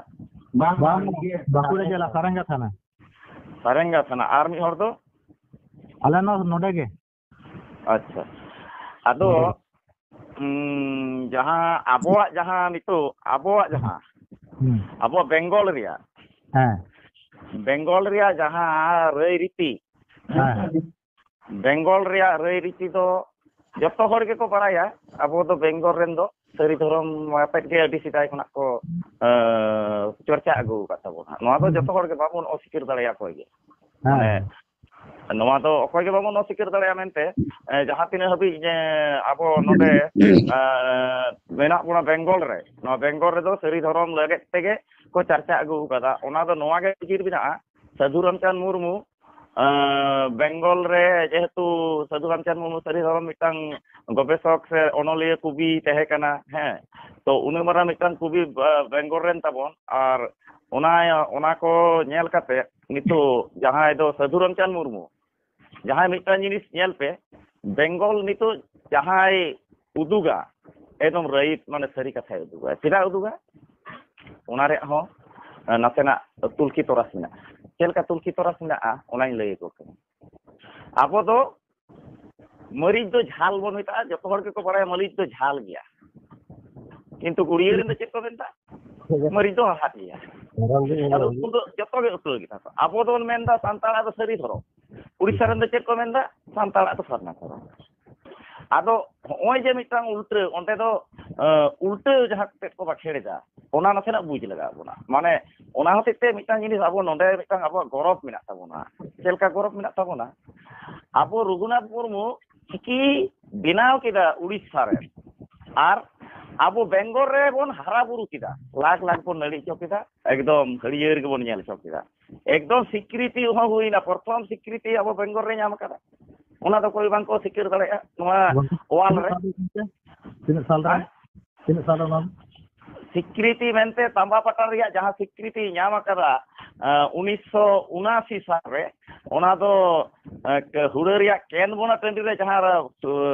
ᱵᱟᱝ, ᱵᱟᱝ, ᱵᱟᱝ, ᱤᱭᱟᱹ, ᱵᱟᱸᱠᱩᱲᱟ ᱡᱮᱞᱟ, ᱥᱟᱨᱮᱝᱜᱟ ᱛᱷᱟᱱᱟ᱾ ᱥᱟᱨᱮᱝᱜᱟ ᱛᱷᱟᱱᱟ᱾ ᱟᱨ ᱢᱤᱫ ᱦᱚᱲ ᱫᱚ? ᱟᱞᱮ ᱱᱚ-, ᱱᱚᱰᱮ ᱜᱮ᱾ ᱟᱪᱪᱷᱟ᱾ ᱟᱫᱚ, ᱱᱚᱰᱮ ᱜᱮ᱾ ᱩᱸ, ᱡᱟᱦᱟᱸ ᱟᱵᱚᱣᱟᱜ ᱡᱟᱦᱟᱸ ᱱᱤᱛᱚᱜ ᱟᱵᱚᱣᱟᱜ ᱡᱟᱦᱟᱸ, ᱦᱩᱸ᱾ ᱟᱵᱚ ᱵᱮᱝᱜᱚᱞ ᱨᱮᱭᱟᱜ, ᱦᱮᱸ᱾ ᱵᱮᱝᱜᱚᱞ ᱨᱮᱭᱟᱜ ᱡᱟᱦᱟᱸ ᱨᱟᱹᱭ ᱨᱤᱛᱤ, ᱦᱮᱸ, ᱦᱮᱸ᱾ ᱵᱮᱝᱜᱚᱞ ᱨᱮᱭᱟᱜ ᱨᱟᱹᱭ ᱨᱤᱛᱤ ᱫᱚ ᱡᱚᱛᱚ ᱦᱚᱲ ᱜᱮᱠᱚ ᱵᱟᱲᱟᱭᱟ᱾ ᱟᱵᱚ ᱫᱚ ᱵᱮᱝᱜᱚᱞ ᱨᱮᱱ ᱫᱚ ᱥᱟᱹᱨᱤ ᱫᱷᱚᱨᱚᱢ ᱟᱛᱮᱫ ᱜᱮ ᱟᱹᱰᱤ ᱥᱮᱫᱟᱭ ᱠᱷᱚᱱᱟᱜ ᱠᱚ, ᱮᱸ, ᱪᱚᱨᱪᱟ ᱟᱹᱜᱩ ᱟᱠᱟᱫ ᱛᱟᱵᱚᱱᱟ᱾ ᱱᱚᱣᱟ ᱫᱚ ᱦᱩᱸ᱾ ᱡᱚᱛᱚ ᱦᱚᱲ ᱜᱮ ᱵᱟᱵᱚᱱ ᱚᱥᱤᱠᱟᱹᱨ ᱫᱟᱲᱮᱭᱟᱠᱚ ᱜᱮᱭᱟ᱾ ᱦᱮᱸ᱾ ᱢᱟᱱᱮ, ᱱᱚᱣᱟ ᱫᱚ ᱚᱠᱚᱭ ᱜᱮ ᱵᱟᱵᱚᱱ ᱚᱥᱤᱠᱟᱹᱨ ᱫᱟᱲᱮᱭᱟᱜᱼᱟ ᱢᱮᱱᱛᱮ, ᱮ, ᱡᱟᱦᱟᱸ ᱛᱤᱱᱟᱹᱜ ᱦᱟᱹᱵᱤᱡ, ᱮ, ᱟᱵᱚ ᱱᱚᱰᱮ, ᱮ, ᱢᱮᱱᱟᱜ ᱵᱚᱱᱟ ᱵᱮᱝᱜᱚᱞ ᱨᱮ, ᱱᱚᱣᱟ ᱵᱮᱝᱜᱚᱞ ᱨᱮᱫᱚ ᱥᱟᱹᱨᱤ ᱫᱷᱚᱨᱚᱢ ᱞᱟᱹᱜᱤᱫ ᱛᱮᱜᱮ ᱠᱚ ᱪᱟᱨᱪᱟ ᱟᱹᱜᱩ ᱟᱠᱟᱫᱟ᱾ ᱚᱱᱟ ᱫᱚ ᱱᱚᱣᱟ ᱜᱮ ᱩᱭᱦᱟᱹᱨ ᱢᱮᱱᱟᱜᱼᱟ, ᱥᱟᱹᱫᱷᱩ ᱨᱟᱢᱪᱟᱸᱫᱽ ᱢᱩᱨᱢᱩ, ᱮ, ᱵᱮᱝᱜᱚᱞ ᱨᱮ ᱡᱮᱦᱮᱛᱩ ᱥᱟᱹᱫᱷᱩ ᱨᱟᱢᱪᱟᱸᱫᱽ ᱢᱩᱨᱢᱩ ᱥᱟᱹᱨᱤ ᱫᱷᱚᱨᱚᱢ ᱢᱤᱫᱴᱟᱝ ᱜᱚᱵᱮᱥᱚᱠ ᱥᱮ ᱚᱱᱚᱞᱤᱭᱟᱹ ᱠᱚᱵᱤ ᱛᱟᱦᱮᱸ ᱠᱟᱱᱟ, ᱦᱮᱸ, ᱛᱚ ᱩᱱᱟᱹᱜ ᱢᱟᱨᱟᱝ ᱢᱤᱫᱴᱟᱝ ᱠᱚᱵᱤ, ᱮ, ᱵᱮᱝᱜᱚᱞ ᱨᱮᱱ ᱛᱟᱵᱚᱱ, ᱟᱨ ᱚᱱᱟ, ᱚᱱᱟ ᱠᱚ ᱧᱮᱞ ᱠᱟᱛᱮ ᱱᱤᱛᱚᱜ ᱡᱟᱦᱟᱸᱭ ᱫᱚ ᱥᱟᱹᱫᱷᱩ ᱨᱟᱢᱪᱟᱸᱫᱽ ᱢᱩᱨᱢᱩ, ᱡᱟᱦᱟᱸᱭ ᱢᱤᱫᱴᱟᱝ ᱡᱤᱱᱤᱥ ᱧᱮᱞ ᱯᱮ, ᱵᱮᱝᱜᱚᱞ ᱱᱤᱛᱚᱜ ᱡᱟᱦᱟᱸᱭ ᱩᱫᱩᱜᱟ, ᱮᱠᱫᱚᱢ ᱨᱟᱭᱤᱴ, ᱢᱟᱱᱮ ᱥᱟᱹᱨᱤ ᱠᱟᱛᱷᱟᱭ ᱩᱫᱩᱜᱟ᱾ ᱪᱮᱫᱟᱜ ᱩᱫᱩᱜᱟ? ᱚᱱᱟ ᱨᱮᱭᱟᱜ ᱦᱚᱸ, ᱮ, ᱱᱟᱥᱮᱱᱟᱜ ᱛᱩᱞᱠᱷᱤ ᱛᱚᱨᱟᱥ ᱢᱮᱱᱟᱜᱼᱟ᱾ ᱪᱮᱫ ᱞᱮᱠᱟ ᱛᱩᱞᱠᱷᱤ ᱛᱚᱨᱟᱥ ᱢᱮᱱᱟᱜᱼᱟ, ᱚᱱᱟᱧ ᱞᱟᱹᱭ ᱟᱠᱚ ᱠᱟᱱᱟ᱾ ᱟᱵᱚ ᱫᱚ ᱢᱟᱹᱨᱤᱪ ᱫᱚ ᱡᱷᱟᱞ ᱵᱚᱱ ᱢᱮᱛᱟᱜᱼᱟ, ᱡᱚᱛᱚ ᱦᱚᱲ ᱜᱮᱠᱚ ᱵᱟᱲᱟᱭᱟ ᱢᱟᱹᱨᱤᱪ ᱫᱚ ᱡᱷᱟᱞ ᱜᱮᱭᱟ, ᱠᱤᱱᱛᱩ ᱩᱲᱤᱭᱟᱹ ᱨᱮᱱ ᱫᱚ ᱪᱮᱫ ᱠᱚ ᱢᱮᱱᱫᱟ? ᱢᱟᱹᱨᱤᱪ ᱫᱚ ᱦᱟᱲᱦᱟᱫ ᱜᱮᱭᱟ᱾ ᱟᱫᱚ ᱩᱱᱠᱩ ᱫᱚ ᱡᱚᱛᱚ ᱜᱮ ᱩᱴᱟᱹ ᱜᱮᱛᱟ ᱠᱚ᱾ ᱟᱵᱚ ᱫᱚᱵᱚᱱ ᱢᱮᱱᱫᱟ ᱥᱟᱱᱛᱟᱲᱟᱜ ᱫᱚ ᱥᱟᱹᱨᱤ ᱫᱷᱚᱨᱚᱢ, ᱩᱲᱤᱥᱥᱟ ᱨᱮᱱ ᱫᱚ ᱪᱮᱫ ᱠᱚ ᱢᱮᱱᱫᱟ? ᱥᱟᱱᱛᱟᱲᱟᱜ ᱫᱚ ᱥᱟᱨᱱᱟ ᱫᱷᱚᱨᱚᱢ᱾ ᱟᱫᱚ ᱦᱚᱸᱜᱼᱚᱭ ᱡᱮ ᱢᱤᱫᱴᱟᱝ ᱩᱞᱴᱟᱹ, ᱚᱸᱰᱮ ᱫᱚ, ᱮ, ᱩᱞᱴᱟᱹ ᱡᱟᱦᱟᱸ ᱠᱟᱛᱮᱫ ᱠᱚ ᱵᱟᱠᱷᱮᱲ ᱮᱫᱟ, ᱚᱱᱟ ᱱᱟᱥᱮᱱᱟᱜ ᱵᱩᱡᱽ ᱞᱟᱜᱟᱣ ᱵᱚᱱᱟ᱾ ᱢᱟᱱᱮ ᱚᱱᱟ ᱦᱚᱛᱮᱡ ᱛᱮ ᱢᱤᱫᱴᱟᱝ ᱡᱤᱱᱤᱥ ᱟᱵᱚ ᱱᱚᱰᱮ ᱢᱤᱫᱴᱟᱝ ᱟᱵᱚᱣᱟᱜ ᱜᱚᱨᱚᱵᱽ ᱢᱮᱱᱟᱜ ᱛᱟᱵᱚᱱᱟ᱾ ᱪᱮᱫ ᱞᱮᱠᱟ ᱜᱚᱨᱚᱵᱽ ᱢᱮᱱᱟᱜ ᱛᱟᱵᱚᱱᱟ? ᱟᱵᱚ ᱨᱚᱜᱷᱩᱱᱟᱛᱷ ᱢᱩᱨᱢᱩ ᱪᱤᱠᱤ ᱵᱮᱱᱟᱣ ᱠᱮᱫᱟ ᱩᱲᱤᱥᱥᱟ ᱨᱮ, ᱟᱨ ᱟᱵᱚ ᱵᱮᱝᱜᱚᱞ ᱨᱮ ᱵᱚᱱ ᱦᱟᱨᱟ ᱵᱩᱨᱩ ᱠᱮᱫᱟ, ᱞᱟᱠᱷ ᱞᱟᱠᱷ ᱵᱚᱱ ᱱᱟᱹᱲᱤ ᱦᱚᱪᱚ ᱠᱮᱫᱟ, ᱮᱠᱫᱚᱢ ᱦᱟᱹᱨᱭᱟᱹᱲ ᱜᱮᱵᱚᱱ ᱧᱮᱞ ᱦᱚᱪᱚ ᱠᱮᱫᱟ᱾ ᱮᱠᱫᱚᱢ ᱥᱤᱠᱨᱤᱛᱤ ᱦᱚᱸ ᱦᱩᱭᱱᱟ, ᱯᱨᱚᱛᱷᱚᱢ ᱥᱤᱠᱨᱤᱛᱤ ᱟᱵᱚ ᱵᱮᱝᱜᱚᱞ ᱨᱮ ᱧᱟᱢ ᱟᱠᱟᱫᱟ᱾ ᱚᱱᱟ ᱫᱚ ᱚᱠᱚᱭ ᱵᱟᱝ ᱠᱚ ᱥᱤᱠᱟᱹᱨ ᱫᱟᱲᱮᱭᱟᱜᱼᱟ ᱱᱚᱣᱟ ᱜᱚᱢᱠᱮ, ᱚᱣᱟᱞ ᱨᱮ᱾ ᱛᱤᱱᱟᱹᱜ ᱥᱟᱞ ᱨᱮ? ᱦᱮᱸ? ᱛᱤᱱᱟᱹᱜ ᱥᱟᱞ ᱨᱮ ᱚᱱᱟ? ᱥᱤᱠᱨᱤᱛᱤ ᱢᱮᱱᱛᱮ ᱛᱟᱢᱵᱟ ᱯᱟᱴᱟ ᱨᱮᱭᱟᱜ ᱡᱟᱦᱟᱸ ᱥᱤᱠᱨᱤᱛᱤ ᱧᱟᱢ ᱟᱠᱟᱫᱟ, ᱮᱸ, ᱩᱱᱤᱥᱥᱚ ᱩᱱᱟᱥᱤ ᱥᱟᱞ ᱨᱮ, ᱚᱱᱟ ᱫᱚ, ᱮᱸ, ᱠ-, ᱦᱩᱲᱟᱹ ᱨᱮᱭᱟᱜ ᱠᱮᱱ ᱵᱚᱱᱟ ᱴᱟᱺᱰᱤ ᱨᱮ ᱡᱟᱦᱟᱸ,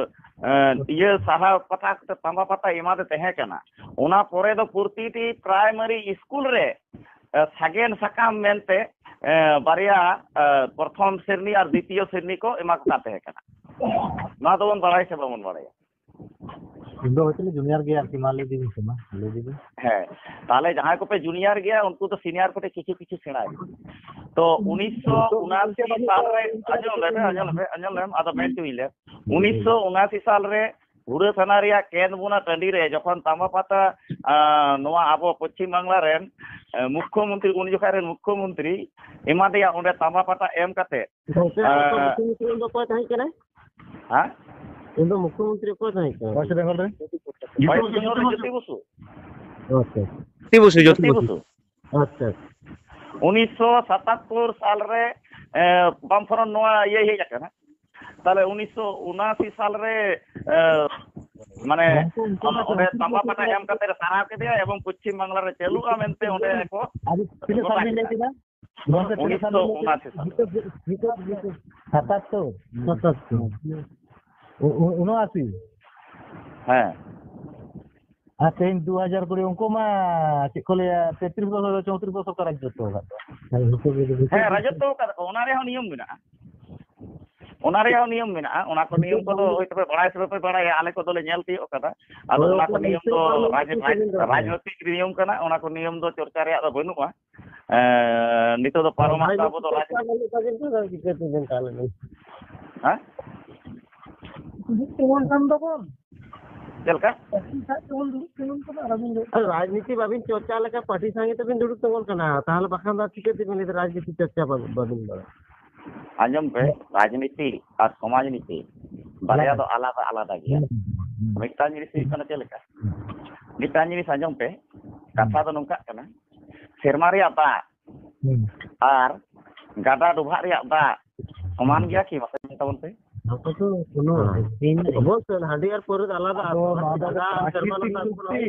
ᱮᱸ, ᱤᱭᱟᱹ ᱥᱟᱦᱟ ᱯᱟᱛᱟ, ᱛᱟᱢᱵᱟ ᱯᱟᱛᱟ ᱮᱢᱟᱫᱮ ᱛᱟᱦᱮᱸ ᱠᱟᱱᱟ᱾ ᱚᱱᱟ ᱯᱚᱨᱮ ᱫᱚ ᱯᱨᱚᱛᱤᱴᱤ ᱯᱨᱟᱭᱢᱟᱨᱤ ᱥᱠᱩᱞ ᱨᱮ, ᱮᱸ, ᱥᱟᱜᱮᱱ ᱥᱟᱠᱟᱢ ᱢᱮᱱᱛᱮ, ᱮᱸ, ᱵᱟᱨᱭᱟ, ᱮᱸ, ᱯᱨᱚᱛᱷᱚᱢ ᱥᱨᱮᱱᱤ ᱟᱨ ᱫᱤᱛᱤᱭᱚ ᱥᱨᱮᱱᱤ ᱠᱚ ᱮᱢᱟ ᱠᱚ ᱠᱟᱱ ᱛᱟᱦᱮᱸ ᱠᱟᱱᱟ᱾ ᱱᱚᱣᱟ ᱫᱚᱵᱚᱱ ᱵᱟᱲᱟᱭᱟ ᱥᱮ ᱵᱟᱵᱚᱱ ᱵᱟᱲᱟᱭᱟ? ᱤᱧ ᱫᱚ ᱦᱚᱭᱛᱳ ᱞᱤᱧ ᱡᱩᱱᱤᱭᱟᱨ ᱜᱮᱭᱟ ᱟᱨᱠᱤ, ᱢᱟ ᱞᱟᱹᱭ ᱤᱫᱤ ᱵᱤᱱ ᱥᱮ, ᱢᱟ ᱞᱟᱹᱭ ᱤᱫᱤ ᱵᱤᱱ᱾ ᱦᱮᱸ, ᱛᱟᱦᱞᱮ ᱡᱟᱦᱟᱸᱭ ᱠᱚᱯᱮ ᱡᱩᱱᱤᱭᱟᱨ ᱜᱮᱭᱟ, ᱩᱱᱠᱩ ᱫᱚ ᱥᱤᱱᱤᱭᱟᱨ ᱠᱚᱴᱷᱮᱱ ᱠᱤᱪᱷᱩ ᱠᱤᱪᱷᱩ ᱥᱮᱬᱟᱭ ᱯᱮ᱾ ᱛᱚ, ᱩᱱᱤᱥᱥᱚ ᱩᱱᱟᱥᱤ ᱥᱟᱞ ᱨᱮ, ᱟᱸᱡᱚᱢ ᱞᱮᱢ, ᱟᱸᱡᱚᱢ ᱞᱮᱢ, ᱟᱸᱡᱚᱢ ᱞᱮᱢ, ᱟᱫᱚ ᱢᱮᱱ ᱦᱚᱪᱚᱭ ᱞᱮᱢ᱾ ᱩᱱᱤᱥᱥᱚ ᱩᱱᱟᱥᱤ ᱥᱟᱞ ᱨᱮ ᱦᱩᱲᱟᱹ ᱛᱷᱟᱱᱟ ᱨᱮᱭᱟᱜ ᱠᱮᱸᱫᱽᱵᱚᱱᱟ ᱴᱟᱺᱰᱤ ᱨᱮ ᱡᱚᱠᱷᱚᱱ ᱛᱟᱢᱵᱟ ᱯᱟᱛᱟ, ᱟᱸ, ᱱᱚᱣᱟ ᱟᱵᱚ ᱯᱚᱪᱷᱤᱢ ᱵᱟᱝᱞᱟ ᱨᱮᱱ, ᱮ, ᱢᱩᱠᱠᱷᱚ ᱢᱚᱱᱛᱨᱤ, ᱩᱱ ᱡᱚᱠᱷᱟᱡ ᱨᱮᱱ ᱢᱩᱠᱠᱷᱚ ᱢᱚᱱᱛᱨᱤ ᱮᱢᱟᱫᱮᱭᱟ, ᱚᱸᱰᱮ ᱛᱟᱢᱵᱟ ᱯᱟᱛᱟ ᱮᱢ ᱠᱟᱛᱮ, ᱜᱚᱝᱠᱮ, ᱟᱨ ᱟᱸ, ᱢᱩᱠᱠᱷᱚ ᱢᱚᱱᱛᱨᱤ ᱩᱱ ᱫᱚ ᱚᱠᱚᱭ ᱛᱟᱦᱮᱸ ᱠᱟᱱᱟᱭ? ᱦᱮᱸ? ᱩᱱ ᱫᱚ ᱢᱩᱠᱠᱷᱚ ᱢᱚᱱᱛᱨᱤ ᱚᱠᱚᱭ ᱛᱟᱦᱮᱸ ᱠᱟᱱᱟᱭ? ᱳᱭᱮᱥᱴ ᱵᱮᱝᱜᱚᱞ ᱨᱮ? ᱳᱭᱮᱥᱴ ᱵᱮᱝᱜᱚᱞ ᱨᱮ ᱡᱳᱛᱤ ᱵᱚᱥᱩ᱾ ᱟᱪᱪᱷᱟ᱾ ᱡᱳᱛᱤ ᱵᱚᱥᱩ, ᱡᱳᱛᱤ ᱡᱳᱛᱤ ᱵᱚᱥᱩ᱾ ᱵᱚᱥᱩ᱾ ᱟᱪᱪᱷᱟ᱾ ᱩᱱᱤᱥᱥᱚ ᱥᱟᱛᱟᱛᱛᱳᱨ ᱥᱟᱞ ᱨᱮ, ᱮ, ᱵᱟᱢ ᱯᱷᱨᱚᱱᱴ ᱱᱚᱣᱟ ᱤᱭᱟᱹ ᱦᱮᱡ ᱟᱠᱟᱱᱟ᱾ ᱛᱟᱦᱞᱮ ᱩᱱᱤᱥᱥᱚ ᱩᱱᱟᱥᱤ ᱥᱟᱞ ᱨᱮ, ᱮ, ᱢᱟᱱᱮ, ᱜᱚᱝᱠᱮ, ᱩᱱᱠᱩ ᱢᱟ ᱚᱸᱰᱮ ᱛᱟᱢᱵᱟ ᱯᱟᱛᱟ ᱮᱢ ᱠᱟᱛᱮ ᱥᱟᱨᱦᱟᱣ ᱠᱮᱫᱮᱭᱟ ᱮᱵᱚᱝ ᱯᱚᱪᱷᱤᱢ ᱵᱟᱝᱞᱟ ᱨᱮ ᱪᱟᱹᱞᱩᱜᱼᱟ ᱢᱮᱱᱛᱮ ᱚᱸᱰᱮ ᱠᱚ ᱟᱹᱰᱤ ᱛᱤᱱᱟᱹᱜ ᱥᱟᱞ ᱜᱚᱴᱟ ᱵᱤᱱ ᱞᱟᱹᱭ ᱠᱮᱫᱟ? ᱠᱮᱫᱟ? ᱜᱚᱝᱠᱮ, ᱛᱤᱱᱟᱹᱜ ᱥᱟᱞ ᱵᱤᱱ ᱞᱟᱹᱭ ᱠᱮᱫᱟ? ᱩᱱᱤᱥᱥᱚ ᱩᱱᱟᱥᱤ ᱥᱟᱞ᱾ ᱡᱤᱛᱟᱹ, ᱡᱤᱛᱟᱹ, ᱡᱤᱛᱟᱹ᱾ ᱥᱟᱛᱟᱛᱛᱳᱨ᱾ ᱥᱟᱛᱟᱛᱛᱳᱨ᱾ ᱩ-, ᱩ-, ᱩᱱᱚᱟᱥᱤ᱾ ᱦᱮᱸ᱾ ᱟᱨ ᱛᱮᱦᱮᱧ ᱫᱩ ᱦᱟᱡᱟᱨ ᱠᱩᱲᱤ, ᱩᱱᱠᱩ ᱢᱟ ᱪᱮᱫ ᱠᱚ ᱞᱟᱹᱭᱟ, ᱛᱮᱛᱨᱤᱥ ᱵᱚᱪᱷᱚᱨ, ᱪᱳᱭᱛᱨᱤᱥ ᱵᱚᱪᱷᱚᱨ ᱠᱚ ᱨᱟᱡᱽᱡᱚᱛᱛᱚ ᱟᱠᱟᱫ ᱠᱚᱣᱟ᱾ ᱦᱮᱸ, ᱨᱟᱡᱽᱡᱚᱛᱛᱚ ᱟᱠᱟᱫ ᱠᱚ, ᱚᱱᱟ ᱨᱮᱭᱟᱜ ᱦᱚᱸ ᱱᱤᱭᱚᱢ ᱢᱮᱱᱟᱜᱼᱟ᱾ ᱚᱱᱟ ᱨᱮᱭᱟᱜ ᱦᱚᱸ ᱱᱤᱭᱚᱢ ᱢᱮᱱᱟᱜᱼᱟ᱾ ᱚᱱᱟ ᱠᱚ ᱱᱤᱭᱚᱢ ᱠᱚᱫᱚ ᱦᱳᱭᱛᱳ ᱯᱮ ᱵᱟᱲᱟᱭ ᱥᱮ ᱵᱟᱯᱮ ᱵᱟᱲᱟᱭᱟ, ᱟᱞᱮ ᱠᱚᱫᱚ ᱞᱮ ᱧᱮᱞ ᱛᱤᱭᱳᱜ ᱠᱟᱫᱟ᱾ ᱟᱫᱚ ᱦᱳᱭ, ᱚᱱᱟ ᱠᱚ ᱚᱱᱠᱟ ᱱᱤᱭᱚᱢ ᱱᱤᱥᱪᱚᱭ ᱫᱚ ᱵᱟᱝ ᱨᱟᱡᱽ-, ᱱᱤᱥᱪᱚᱭ ᱨᱟᱡᱽ-, ᱵᱟᱝ᱾ ᱨᱟᱡᱽᱱᱳᱭᱛᱤᱠ ᱱᱤᱭᱚᱢ ᱠᱟᱱᱟ, ᱚᱱᱟ ᱠᱚ ᱱᱤᱭᱚᱢ ᱫᱚ ᱪᱚᱨᱪᱟ ᱨᱮᱭᱟᱜ ᱫᱚ ᱵᱟᱹᱱᱩᱜᱼᱟ᱾ ᱮᱸ, ᱱᱤᱛᱚᱜ ᱫᱚ ᱯᱟᱨᱚᱢᱟᱜ ᱛᱟᱵᱚ ᱫᱚ ᱨᱟᱡᱽ-, ᱨᱟᱡᱽᱱᱳᱭᱛᱤᱠ ᱪᱚᱨᱪᱟ ᱵᱟᱹᱱᱩᱜ ᱛᱟᱵᱤᱱ ᱠᱷᱟᱱ ᱪᱤᱠᱟᱹ ᱛᱮᱵᱤᱱ ᱛᱟᱦᱚᱞᱮ ᱵᱤᱱ? ᱦᱮᱸ? ᱫᱩᱲᱩᱵ ᱛᱤᱸᱜᱩᱱ ᱠᱟᱱ ᱫᱚᱵᱚᱱ᱾ ᱪᱮᱫ ᱞᱮᱠᱟ? ᱯᱟᱹᱴᱤ ᱥᱟᱵ ᱛᱮᱵᱚᱱ ᱫᱩᱲᱩᱵ ᱛᱤᱸᱜᱩᱱ ᱠᱟᱱᱟ, ᱟᱨ ᱟᱹᱵᱤᱱ ᱫᱚ ᱨᱟᱡᱽᱱᱤᱛᱤ ᱵᱟᱹᱵᱤᱱ ᱪᱚᱨᱪᱟ ᱞᱮᱠᱟ ᱯᱟᱹᱴᱤ ᱥᱟᱸᱜᱮ ᱛᱮᱵᱤᱱ ᱫᱩᱲᱩᱵ ᱛᱤᱸᱜᱩᱱ ᱠᱟᱱᱟ, ᱛᱟᱦᱚᱞᱮ ᱵᱟᱠᱷᱟᱱ ᱫᱚ ᱪᱤᱠᱟᱹ ᱛᱮᱵᱤᱱ ᱞᱟᱹᱭ ᱫᱟ ᱨᱟᱡᱽᱱᱤᱛᱤ ᱪᱚᱨᱪᱟ ᱵᱟᱹᱵᱤᱱ, ᱵᱟᱹᱵᱤᱱ ᱵᱟᱲᱟᱭᱟ? ᱟᱸᱡᱚᱢ ᱯᱮ, ᱨᱟᱡᱽᱱᱤᱛᱤ ᱟᱨ ᱥᱚᱢᱟᱡᱽ ᱱᱤᱛᱤ ᱵᱟᱨᱭᱟ ᱫᱚ ᱟᱞᱟᱫᱟ ᱟᱞᱟᱫᱟ ᱜᱮᱭᱟ᱾ ᱦᱩᱸ᱾ ᱢᱤᱫᱴᱟᱝ ᱡᱤᱱᱤᱥ ᱦᱩᱭᱩᱜ ᱠᱟᱱᱟ ᱪᱮᱫ ᱞᱮᱠᱟ? ᱢᱤᱫᱴᱟᱝ ᱡᱤᱱᱤᱥ ᱟᱸᱡᱚᱢ ᱯᱮ, ᱠᱟᱛᱷᱟ ᱫᱚ ᱱᱚᱝᱠᱟᱜ ᱠᱟᱱᱟ, ᱥᱮᱨᱢᱟ ᱨᱮᱭᱟᱜ ᱫᱟᱜ ᱦᱩᱸ᱾ ᱟᱨ ᱜᱟᱰᱟ ᱰᱚᱵᱷᱟᱜ ᱨᱮᱭᱟᱜ ᱫᱟᱜ ᱥᱚᱢᱟᱱ ᱜᱮᱭᱟ ᱠᱤ? ᱢᱟᱥᱮ ᱢᱮᱱ ᱛᱟᱵᱚᱱ ᱯᱮ᱾ ᱱᱚᱣᱟ ᱠᱚᱫᱚ ᱠᱳᱱᱳ ᱦᱮᱸ᱾ ᱚᱵᱚᱥᱥᱳᱭ, ᱦᱟᱺᱰᱤ ᱟᱨ ᱯᱟᱹᱣᱨᱟᱹ ᱫᱚ ᱟᱞᱟᱫᱟ᱾ ᱟᱫᱚ ᱱᱚᱣᱟ ᱫᱚ ᱜᱟᱰᱟ ᱟᱨ ᱥᱮᱨᱢᱟ ᱨᱮᱱᱟᱜ ᱯᱨᱟᱠᱨᱤᱛᱤᱠ ᱫᱟᱜ ᱠᱚᱫᱚ ᱥᱚᱠᱛᱤ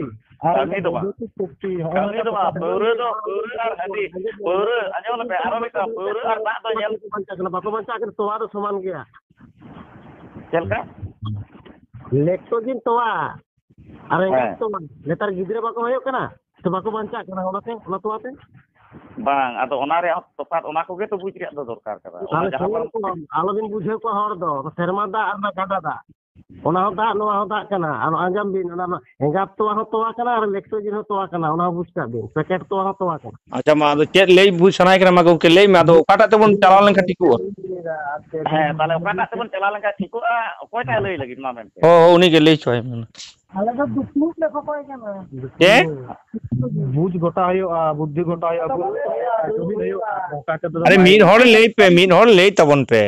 ᱟᱨ ᱠᱟᱹᱢᱤ ᱫᱚ ᱵᱟᱝ᱾ ᱵᱳᱭᱫᱩᱛᱤᱠ ᱥᱚᱠᱛᱤ, ᱦᱚᱸᱜᱼᱚ ᱠᱟᱹᱢᱤ ᱱᱚᱣᱟ ᱫᱚ ᱠᱚ ᱵᱟᱝ᱾ ᱯᱟᱹᱣᱨᱟᱹ ᱫᱚ, ᱯᱟᱹᱣᱨᱟᱹ ᱟᱨ ᱦᱟᱺᱰᱤ, ᱯᱟᱹᱣᱨᱟᱹ, ᱟᱸᱡᱚᱢ ᱞᱮᱯᱮ, ᱟᱨᱚ ᱢᱤᱫ ᱫᱷᱟᱣ, ᱯᱟᱹᱣᱨᱟᱹ ᱟᱨ ᱫᱟᱜ ᱫᱚ ᱧᱮᱞ ᱵᱟᱠᱚ ᱵᱟᱧᱪᱟᱜ ᱠᱟᱱᱟ, ᱵᱟᱠᱚ ᱵᱟᱧᱪᱟᱜ ᱠᱟᱱᱟ, ᱛᱚᱣᱟ ᱫᱚ ᱥᱚᱢᱟᱱ ᱜᱮᱭᱟ᱾ ᱪᱮᱫ ᱞᱮᱠᱟ? ᱞᱮᱠᱴᱳᱡᱤᱱ ᱛᱚᱣᱟ᱾ ᱟᱨ ᱮᱸᱜᱟᱛ ᱦᱮᱸ᱾ ᱛᱚ ᱵᱟᱝ, ᱱᱮᱛᱟᱨ ᱜᱤᱫᱽᱨᱟᱹ ᱵᱟᱠᱚ ᱦᱩᱭᱩᱜ ᱠᱟᱱᱟ, ᱥᱮ ᱵᱟᱠᱚ ᱵᱟᱧᱪᱟᱜ ᱠᱟᱱᱟ ᱚᱱᱟᱛᱮ, ᱚᱱᱟ ᱛᱚᱣᱟ ᱛᱮ? ᱵᱟᱝ, ᱟᱫᱚ ᱚᱱᱟ ᱨᱮᱭᱟᱜ ᱦᱚᱸ ᱛᱚᱯᱷᱟᱛ, ᱚᱱᱟ ᱠᱚᱜᱮ ᱛᱚ ᱵᱩᱡᱽ ᱨᱮᱭᱟᱜ ᱫᱚ ᱫᱚᱨᱠᱟᱨ ᱠᱟᱱᱟ᱾ ᱚᱱᱟ ᱛᱟᱦᱞᱮ ᱡᱟᱦᱟᱸ ᱥᱩᱱᱩᱢ ᱵᱟᱝ ᱠᱚ ᱟᱞᱚᱵᱤᱱ ᱵᱩᱡᱷᱟᱹᱣ ᱠᱚᱣᱟ ᱦᱚᱲ ᱫᱚ, ᱥᱮᱨᱢᱟ ᱫᱟᱜ ᱟᱨ ᱚᱱᱟ ᱜᱟᱰᱟ ᱫᱟᱜ᱾ ᱚᱱᱟ ᱦᱚᱸ ᱫᱟᱜ, ᱱᱚᱣᱟ ᱦᱚᱸ ᱫᱟᱜ ᱠᱟᱱᱟ᱾ ᱟᱨ ᱟᱸᱡᱚᱢ ᱵᱤᱱ, ᱚᱱᱟ ᱢᱟ ᱮᱸᱜᱟᱛ ᱛᱚᱣᱟ ᱦᱚᱸ ᱛᱚᱣᱟ ᱠᱟᱱᱟ ᱟᱨ ᱞᱮᱠᱴᱳᱡᱤᱱ ᱦᱚᱸ ᱛᱚᱣᱟ ᱠᱟᱱᱟ, ᱚᱱᱟ ᱦᱚᱸ ᱵᱩᱡᱽ ᱠᱟᱜ ᱵᱤᱱ, ᱯᱮᱠᱮᱴ ᱛᱚᱣᱟ ᱦᱚᱸ ᱛᱚᱣᱟ ᱠᱟᱱᱟ᱾ ᱟᱪᱪᱷᱟ, ᱢᱟ ᱟᱫᱚ ᱪᱮᱫ ᱞᱟᱹᱭ ᱵᱩᱡᱽ ᱥᱟᱱᱟᱭᱮ ᱠᱟᱱᱟ? ᱢᱟ ᱜᱚᱢᱠᱮ ᱞᱟᱹᱭ ᱢᱮ, ᱟᱫᱚ ᱚᱠᱟᱴᱟᱜ ᱛᱮᱵᱚᱱ ᱪᱟᱞᱟᱣ ᱞᱮᱱᱠᱷᱟᱱ ᱴᱷᱤᱠᱚᱜᱼᱟ? ᱦᱮᱸ, ᱛᱟᱦᱚᱞᱮ ᱚᱠᱟᱴᱟᱜ ᱛᱮᱵᱚᱱ ᱪᱟᱞᱟᱣ ᱞᱮᱱᱠᱷᱟᱱ ᱴᱷᱤᱠᱚᱜᱼᱟ? ᱚᱠᱚᱭᱴᱟᱜ ᱞᱟᱹᱭ ᱞᱟᱹᱜᱤᱫ, ᱢᱟ ᱢᱮᱱᱛᱮ? ᱦᱳ ᱦᱳ, ᱩᱱᱤᱜᱮ ᱞᱟᱹᱭ ᱦᱚᱪᱚᱭ ᱢᱮ᱾ ᱟᱞᱮ ᱫᱚ ᱫᱩᱯᱲᱩᱵ ᱞᱮ ᱠᱷᱚᱠᱚᱭ ᱠᱟᱱᱟ᱾ ᱪᱮᱫ? ᱵᱩᱡᱽ ᱜᱚᱴᱟ ᱦᱩᱭᱩᱜᱼᱟ, ᱵᱩᱫᱽᱫᱷᱤ ᱜᱚᱴᱟ ᱦᱩᱭᱩᱜᱼᱟ, ᱵᱩᱡᱽ ᱡᱩᱢᱤᱫ ᱦᱩᱭᱩᱜᱼᱟ᱾ ᱚᱱᱠᱟ ᱠᱟᱛᱮ ᱫᱚ ᱟᱨᱮ, ᱵᱟᱭ ᱢᱤᱫ ᱦᱚᱲ ᱞᱟᱹᱭ ᱯᱮ, ᱢᱤᱫ ᱦᱚᱲ ᱞᱟᱹᱭ ᱛᱟᱵᱚᱱ ᱯᱮ᱾